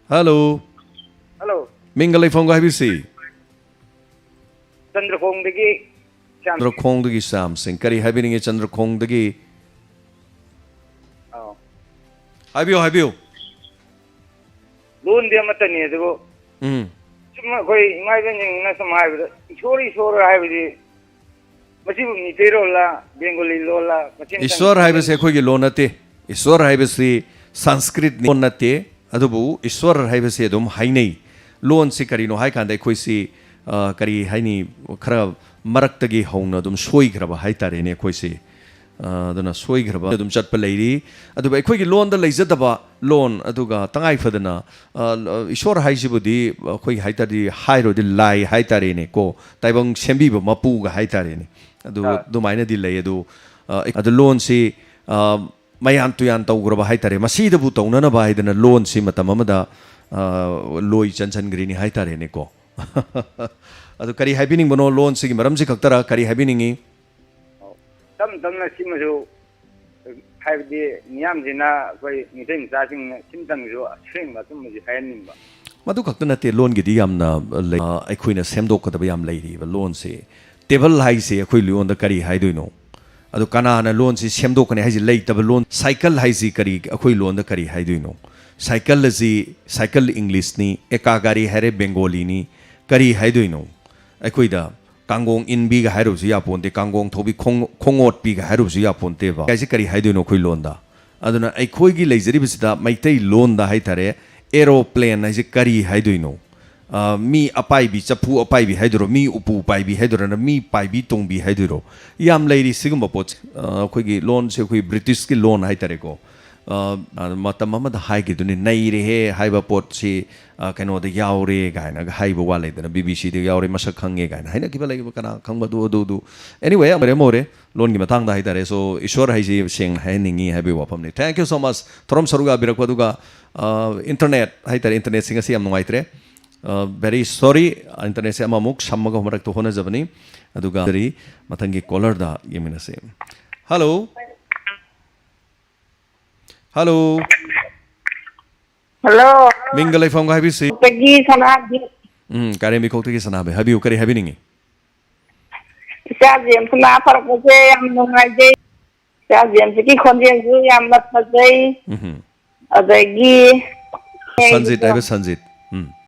ꯍꯦꯜꯂꯣ꯫ ꯍꯦꯜꯂꯣ꯫ ꯃꯤꯡꯒ ꯂꯩꯐꯝꯒ ꯍꯥꯏꯕꯤꯁꯤ꯫ ꯆꯟꯗ꯭ꯔꯈꯣꯡꯗꯒꯤ ꯁ꯭ꯌꯥꯝ꯫ ꯆꯟꯗ꯭ꯔꯈꯣꯡꯗꯒꯤ ꯁ꯭ꯌꯥꯝ ꯁꯤꯡ꯫ ꯀꯔꯤ ꯍꯥꯏꯕꯤꯅꯤꯡꯉꯤ ꯆꯟꯗ꯭ꯔꯈꯣꯡꯗꯒꯤ? ꯑꯧ꯫ ꯍꯥꯏꯕꯤꯌꯨ, ꯍꯥꯏꯕꯤꯌꯨ꯫ ꯂꯣꯟꯗꯤ ꯑꯃꯠꯇꯅꯤ ꯑꯗꯨꯕꯨ ꯎꯝ꯫ ꯁꯨꯝ ꯑꯩꯈꯣꯏ ꯏꯃꯥ ꯏꯕꯦꯟꯁꯤꯡꯅ ꯁꯨꯝ ꯍꯥꯏꯕꯗ ꯏꯁꯣꯔ, ꯏꯁꯣꯔ ꯍꯥꯏꯕꯗꯤ ꯃꯁꯤꯕꯨ ꯃꯤꯇꯩꯔꯣꯜꯂ, ꯕꯦꯡꯒꯣꯂꯤ ꯂꯣꯜꯂ, ꯃꯆꯤꯟ ꯆꯪ- ꯏꯁ꯭ꯋꯔ ꯍꯥꯏꯕꯁꯤ ꯑꯩꯈꯣꯏꯒꯤ ꯂꯣꯟ ꯅꯠꯇꯦ꯫ ꯏꯁ꯭ꯋꯔ ꯍꯥꯏꯕꯁꯤ ꯁꯪꯁꯀ꯭ꯔꯤꯠ ꯂꯣꯟ ꯅꯠꯇꯦ꯫ ꯑꯗꯨꯕꯨ ꯏꯁ꯭ꯋꯔ ꯍꯥꯏꯕꯁꯤ ꯑꯗꯨꯝ ꯍꯥꯏꯅꯩ꯫ ꯂꯣꯟꯁꯤ ꯀꯔꯤꯅꯣ ꯍꯥꯏ ꯀꯥꯟꯗ ꯑꯩꯈꯣꯏꯁꯤ, ꯑ, ꯀꯔꯤ ꯍꯥꯏꯅꯤ, ꯈꯔ ꯃꯔꯛꯇꯒꯤ ꯍꯧꯅ ꯑꯗꯨꯝ ꯁꯣꯏꯈ꯭ꯔꯕ ꯍꯥꯏ ꯇꯥꯔꯦꯅꯦ ꯑꯩꯈꯣꯏꯁꯤ꯫ ꯑ, ꯑꯗꯨꯅ ꯁꯣꯏꯈ꯭ꯔꯕ ꯑꯗꯨꯝ ꯆꯠꯄ ꯂꯩꯔꯤ꯫ ꯑꯗꯨꯕꯨ ꯑꯩꯈꯣꯏꯒꯤ ꯂꯣꯟꯗ ꯂꯩꯖꯗꯕ ꯂꯣꯟ, ꯑꯗꯨꯒ ꯇꯉꯥꯏ ꯐꯗꯅ, ꯑ, ꯏꯁ꯭ꯋꯔ ꯍꯥꯏꯁꯤꯕꯨꯗꯤ ꯑꯩꯈꯣꯏꯒꯤ ꯍꯥꯏ ꯇꯥꯔꯗꯤ ꯍꯥꯏꯔꯨꯔꯗꯤ ꯂꯥꯏ ꯍꯥꯏ ꯇꯥꯔꯦꯅꯦꯀꯣ, ꯇꯥꯏꯕꯪ ꯁꯦꯝꯕꯤꯕ ꯃꯄꯨꯒ ꯍꯥꯏ ꯇꯥꯔꯦꯅꯦ꯫ ꯑꯗꯨ ꯑꯥ꯫ ꯑꯗꯨꯃꯥꯏꯅꯗꯤ ꯂꯩ꯫ ꯑꯗꯨ, ꯑ, ꯑꯗꯨ ꯂꯣꯟꯁꯤ, ꯑ, ꯃꯌꯥꯟ ꯇꯨꯌꯥꯟ ꯇꯧꯈ꯭ꯔꯕ ꯍꯥꯏ ꯇꯥꯔꯦ꯫ ꯃꯁꯤꯗꯕꯨ ꯇꯧꯅꯅꯕ ꯍꯥꯏꯗꯅ ꯂꯣꯟꯁꯤ ꯃꯇꯝ ꯑꯃꯗ, ꯑ, ꯂꯣꯏ ꯆꯟꯁꯤꯟꯈ꯭ꯔꯤꯅꯤ ꯍꯥꯏ ꯇꯥꯔꯦꯅꯦꯀꯣ꯫ ꯑꯗꯨ ꯀꯔꯤ ꯍꯥꯏꯕꯤꯅꯤꯡꯕꯅꯣ? ꯂꯣꯟꯁꯤꯒꯤ ꯃꯔꯝꯁꯤ ꯈꯛꯇꯔ ꯀꯔꯤ ꯍꯥꯏꯕꯤꯅꯤꯡꯉꯤ? ꯇꯞꯅ ꯇꯞꯅ ꯁꯤꯃꯁꯨ ꯍꯥꯏꯕꯗꯤ ꯃꯤꯌꯥꯝꯁꯤꯅ ꯑꯩꯈꯣꯏ ꯃꯤꯇꯩ ꯃꯆꯥꯁꯤꯡꯅ ꯁꯤꯝꯇꯪꯁꯨ ꯑꯁꯦꯡꯕ ꯑꯆꯨꯝꯕꯁꯤ ꯍꯥꯏꯍꯟꯅꯤꯡꯕ꯫ ꯃꯗꯨ ꯈꯛꯇ ꯅꯠꯇꯦ, ꯂꯣꯟꯒꯤꯗꯤ ꯌꯥꯝꯅ ꯂꯩ꯫ ꯑ, ꯑꯩꯈꯣꯏꯅ ꯁꯦꯝꯗꯣꯛꯀꯗꯕ ꯌꯥꯝ ꯂꯩꯔꯤꯕ ꯂꯣꯟꯁꯦ꯫ ꯇꯦꯕꯜ ꯍꯥꯏꯁꯦ ꯑꯩꯈꯣꯏ ꯂꯣꯟꯗ ꯀꯔꯤ ꯍꯥꯏꯗꯣꯏꯅꯣ? ꯑꯗꯣ ꯀꯅꯥꯅ ꯂꯣꯟꯁꯤ ꯁꯦꯝꯗꯣꯛꯀꯅꯤ ꯍꯥꯏꯁꯤ ꯂꯩꯇꯕ ꯂꯣꯟ꯫ ꯁꯥꯏꯀꯜ ꯍꯥꯏꯁꯤ ꯀꯔꯤ, ꯑꯩꯈꯣꯏ ꯂꯣꯟꯗ ꯀꯔꯤ ꯍꯥꯏꯗꯣꯏꯅꯣ? ꯁꯥꯏꯀꯜ ꯑꯁꯤ, ꯁꯥꯏꯀꯜ ꯏꯪꯂꯤꯁꯅꯤ, ꯑꯦꯀꯥ ꯒꯥꯔꯤ ꯍꯥꯏꯔꯦ ꯕꯦꯡꯒꯣꯂꯤꯅꯤ, ꯀꯔꯤ ꯍꯥꯏꯗꯣꯏꯅꯣ? ꯑꯩꯈꯣꯏꯗ ꯀꯥꯡꯒꯣꯡ ꯏꯟꯕꯤꯒ ꯍꯥꯏꯔꯨꯕꯁꯨ ꯌꯥꯄꯣꯟꯇꯦ, ꯀꯥꯡꯒꯣꯡ ꯊꯧꯕꯤ, ꯈꯣꯡ-, ꯈꯣꯡꯉꯣꯠꯄꯤꯒ ꯍꯥꯏꯔꯨꯕꯁꯨ ꯌꯥꯄꯣꯟꯇꯦꯕ꯫ ꯍꯥꯏꯁꯦ ꯀꯔꯤ ꯍꯥꯏꯗꯣꯏꯅꯣ ꯑꯩꯈꯣꯏ ꯂꯣꯟꯗ? ꯑꯗꯨꯅ ꯑꯩꯈꯣꯏꯒꯤ ꯂꯩꯖꯔꯤꯕꯁꯤꯗ ꯃꯩꯇꯩ ꯂꯣꯟꯗ ꯍꯥꯏꯇꯥꯔꯦ, ꯑꯦꯔꯣꯄ꯭ꯂꯦꯟ ꯍꯥꯏꯁꯦ ꯀꯔꯤ ꯍꯥꯏꯗꯣꯏꯅꯣ? ꯑ, ꯃꯤ ꯑꯄꯥꯏꯕꯤ, ꯆꯐꯨ ꯑꯄꯥꯏꯕꯤ ꯍꯥꯏꯗꯣꯏꯔꯣ, ꯃꯤ ꯎꯄꯨ ꯄꯥꯏꯕꯤ ꯍꯥꯏꯗꯣꯏꯔꯣ, ꯃꯤ ꯄꯥꯏꯕꯤ ꯇꯣꯡꯕꯤ ꯍꯥꯏꯗꯣꯏꯔꯣ? ꯌꯥꯝ ꯂꯩꯔꯤ ꯁꯤꯒꯨꯝꯕ ꯄꯣꯠꯁꯦ꯫ ꯑ, ꯑꯩꯈꯣꯏꯒꯤ ꯂꯣꯟꯁꯦ ꯑꯩꯈꯣꯏ ꯕ꯭ꯔꯤꯇꯤꯁꯀꯤ ꯂꯣꯟ ꯍꯥꯏꯇꯥꯔꯦꯀꯣ꯫ ꯑ, ꯑ, ꯃꯇꯝ ꯑꯃꯗ ꯍꯥꯏꯈꯤꯗꯨꯅꯤ, "ꯅꯩꯔꯦꯍꯦ" ꯍꯥꯏꯕ ꯄꯣꯠꯁꯤ, ꯑ, ꯀꯩꯅꯣꯗ ꯌꯥꯎꯔꯦ ꯀꯥꯏꯅꯒ ꯍꯥꯏꯕ ꯋꯥ ꯂꯩꯗꯅ, ꯕꯤ ꯕꯤ ꯁꯤꯗ ꯌꯥꯎꯔꯦ, ꯃꯁꯛ ꯈꯪꯉꯦ ꯀꯥꯏꯅ ꯍꯥꯏꯅꯈꯤꯕ ꯂꯩꯕ, ꯀꯅꯥ ꯈꯪꯕ? ꯑꯗꯨ, ꯑꯗꯨ, ꯑꯗꯨ꯫ Anyway, ꯑꯃ ꯑꯣꯏꯔꯦ, ꯑꯃ ꯑꯣꯏꯔꯦ, ꯂꯣꯟꯒꯤ ꯃꯇꯥꯡꯗ ꯍꯥꯏꯇꯥꯔꯦ꯫ So, ꯏꯁꯣꯔ ꯍꯥꯏꯁꯤ ꯁꯦꯡꯅ ꯍꯥꯏꯍꯟꯅꯤꯡꯉꯤ ꯍꯥꯏꯕꯒꯤ ꯋꯥꯐꯝꯅꯤ꯫ Thank you so much, ꯊꯧꯔꯝ ꯁꯔꯨꯛ ꯌꯥꯕꯤꯔꯛꯄ꯫ ꯑꯗꯨꯒ, ꯑ, ꯏꯟꯇꯔꯅꯦꯠ ꯍꯥꯏꯇꯥꯔꯦ, ꯏꯟꯇꯔꯅꯦꯠꯁꯤ ꯉꯁꯤ ꯌꯥꯝ ꯅꯨꯡꯉꯥꯏꯇ꯭ꯔꯦ꯫ ꯑ, very sorry, ꯏꯟꯇꯔꯅꯦꯠꯁꯦ ꯑꯃꯃꯨꯛ ꯁꯝꯃꯒ ꯃꯔꯛꯇ ꯍꯣꯠꯅꯖꯕꯅꯤ꯫ ꯑꯗꯨꯒ ꯃꯊꯪꯒꯤ ꯀꯣꯂꯔꯗ ꯌꯦꯡꯃꯤꯟꯅꯁꯤ꯫ ꯍꯜꯂꯣ꯫ ꯍꯜꯂꯣ꯫ ꯍꯜꯂꯣ꯫ ꯃꯤꯡꯒ ꯂꯩꯐꯝꯒ ꯍꯥꯏꯕꯤꯁꯤ꯫ ꯗꯒꯤ ꯁꯅꯥꯕꯤ꯫ ꯎꯝ, ꯀꯥꯔꯦꯝꯕꯤ ꯈꯣꯛꯇꯒꯤ ꯁꯅꯥꯕꯤ꯫ ꯍꯥꯏꯕꯤꯌꯨ, ꯀꯔꯤ ꯍꯥꯏꯕꯤꯅꯤꯡꯉꯤ? ꯏꯆꯥ ꯖꯦꯝꯁ ꯅꯥ ꯐꯔꯛꯄꯁꯦ ꯌꯥꯝ ꯅꯨꯡꯉꯥꯏꯖꯩ꯫ ꯏꯆꯥ ꯖꯦꯝꯁꯀꯤ ꯈꯣꯟꯖꯦꯜꯁꯨ ꯌꯥꯝꯅ ꯐꯖꯩ꯫ ꯎꯝ꯫ ꯑꯗꯒꯤ ꯁꯟꯖꯤꯠ ꯍꯥꯏꯕ ꯁꯟꯖꯤꯠ꯫ ꯎꯝ꯫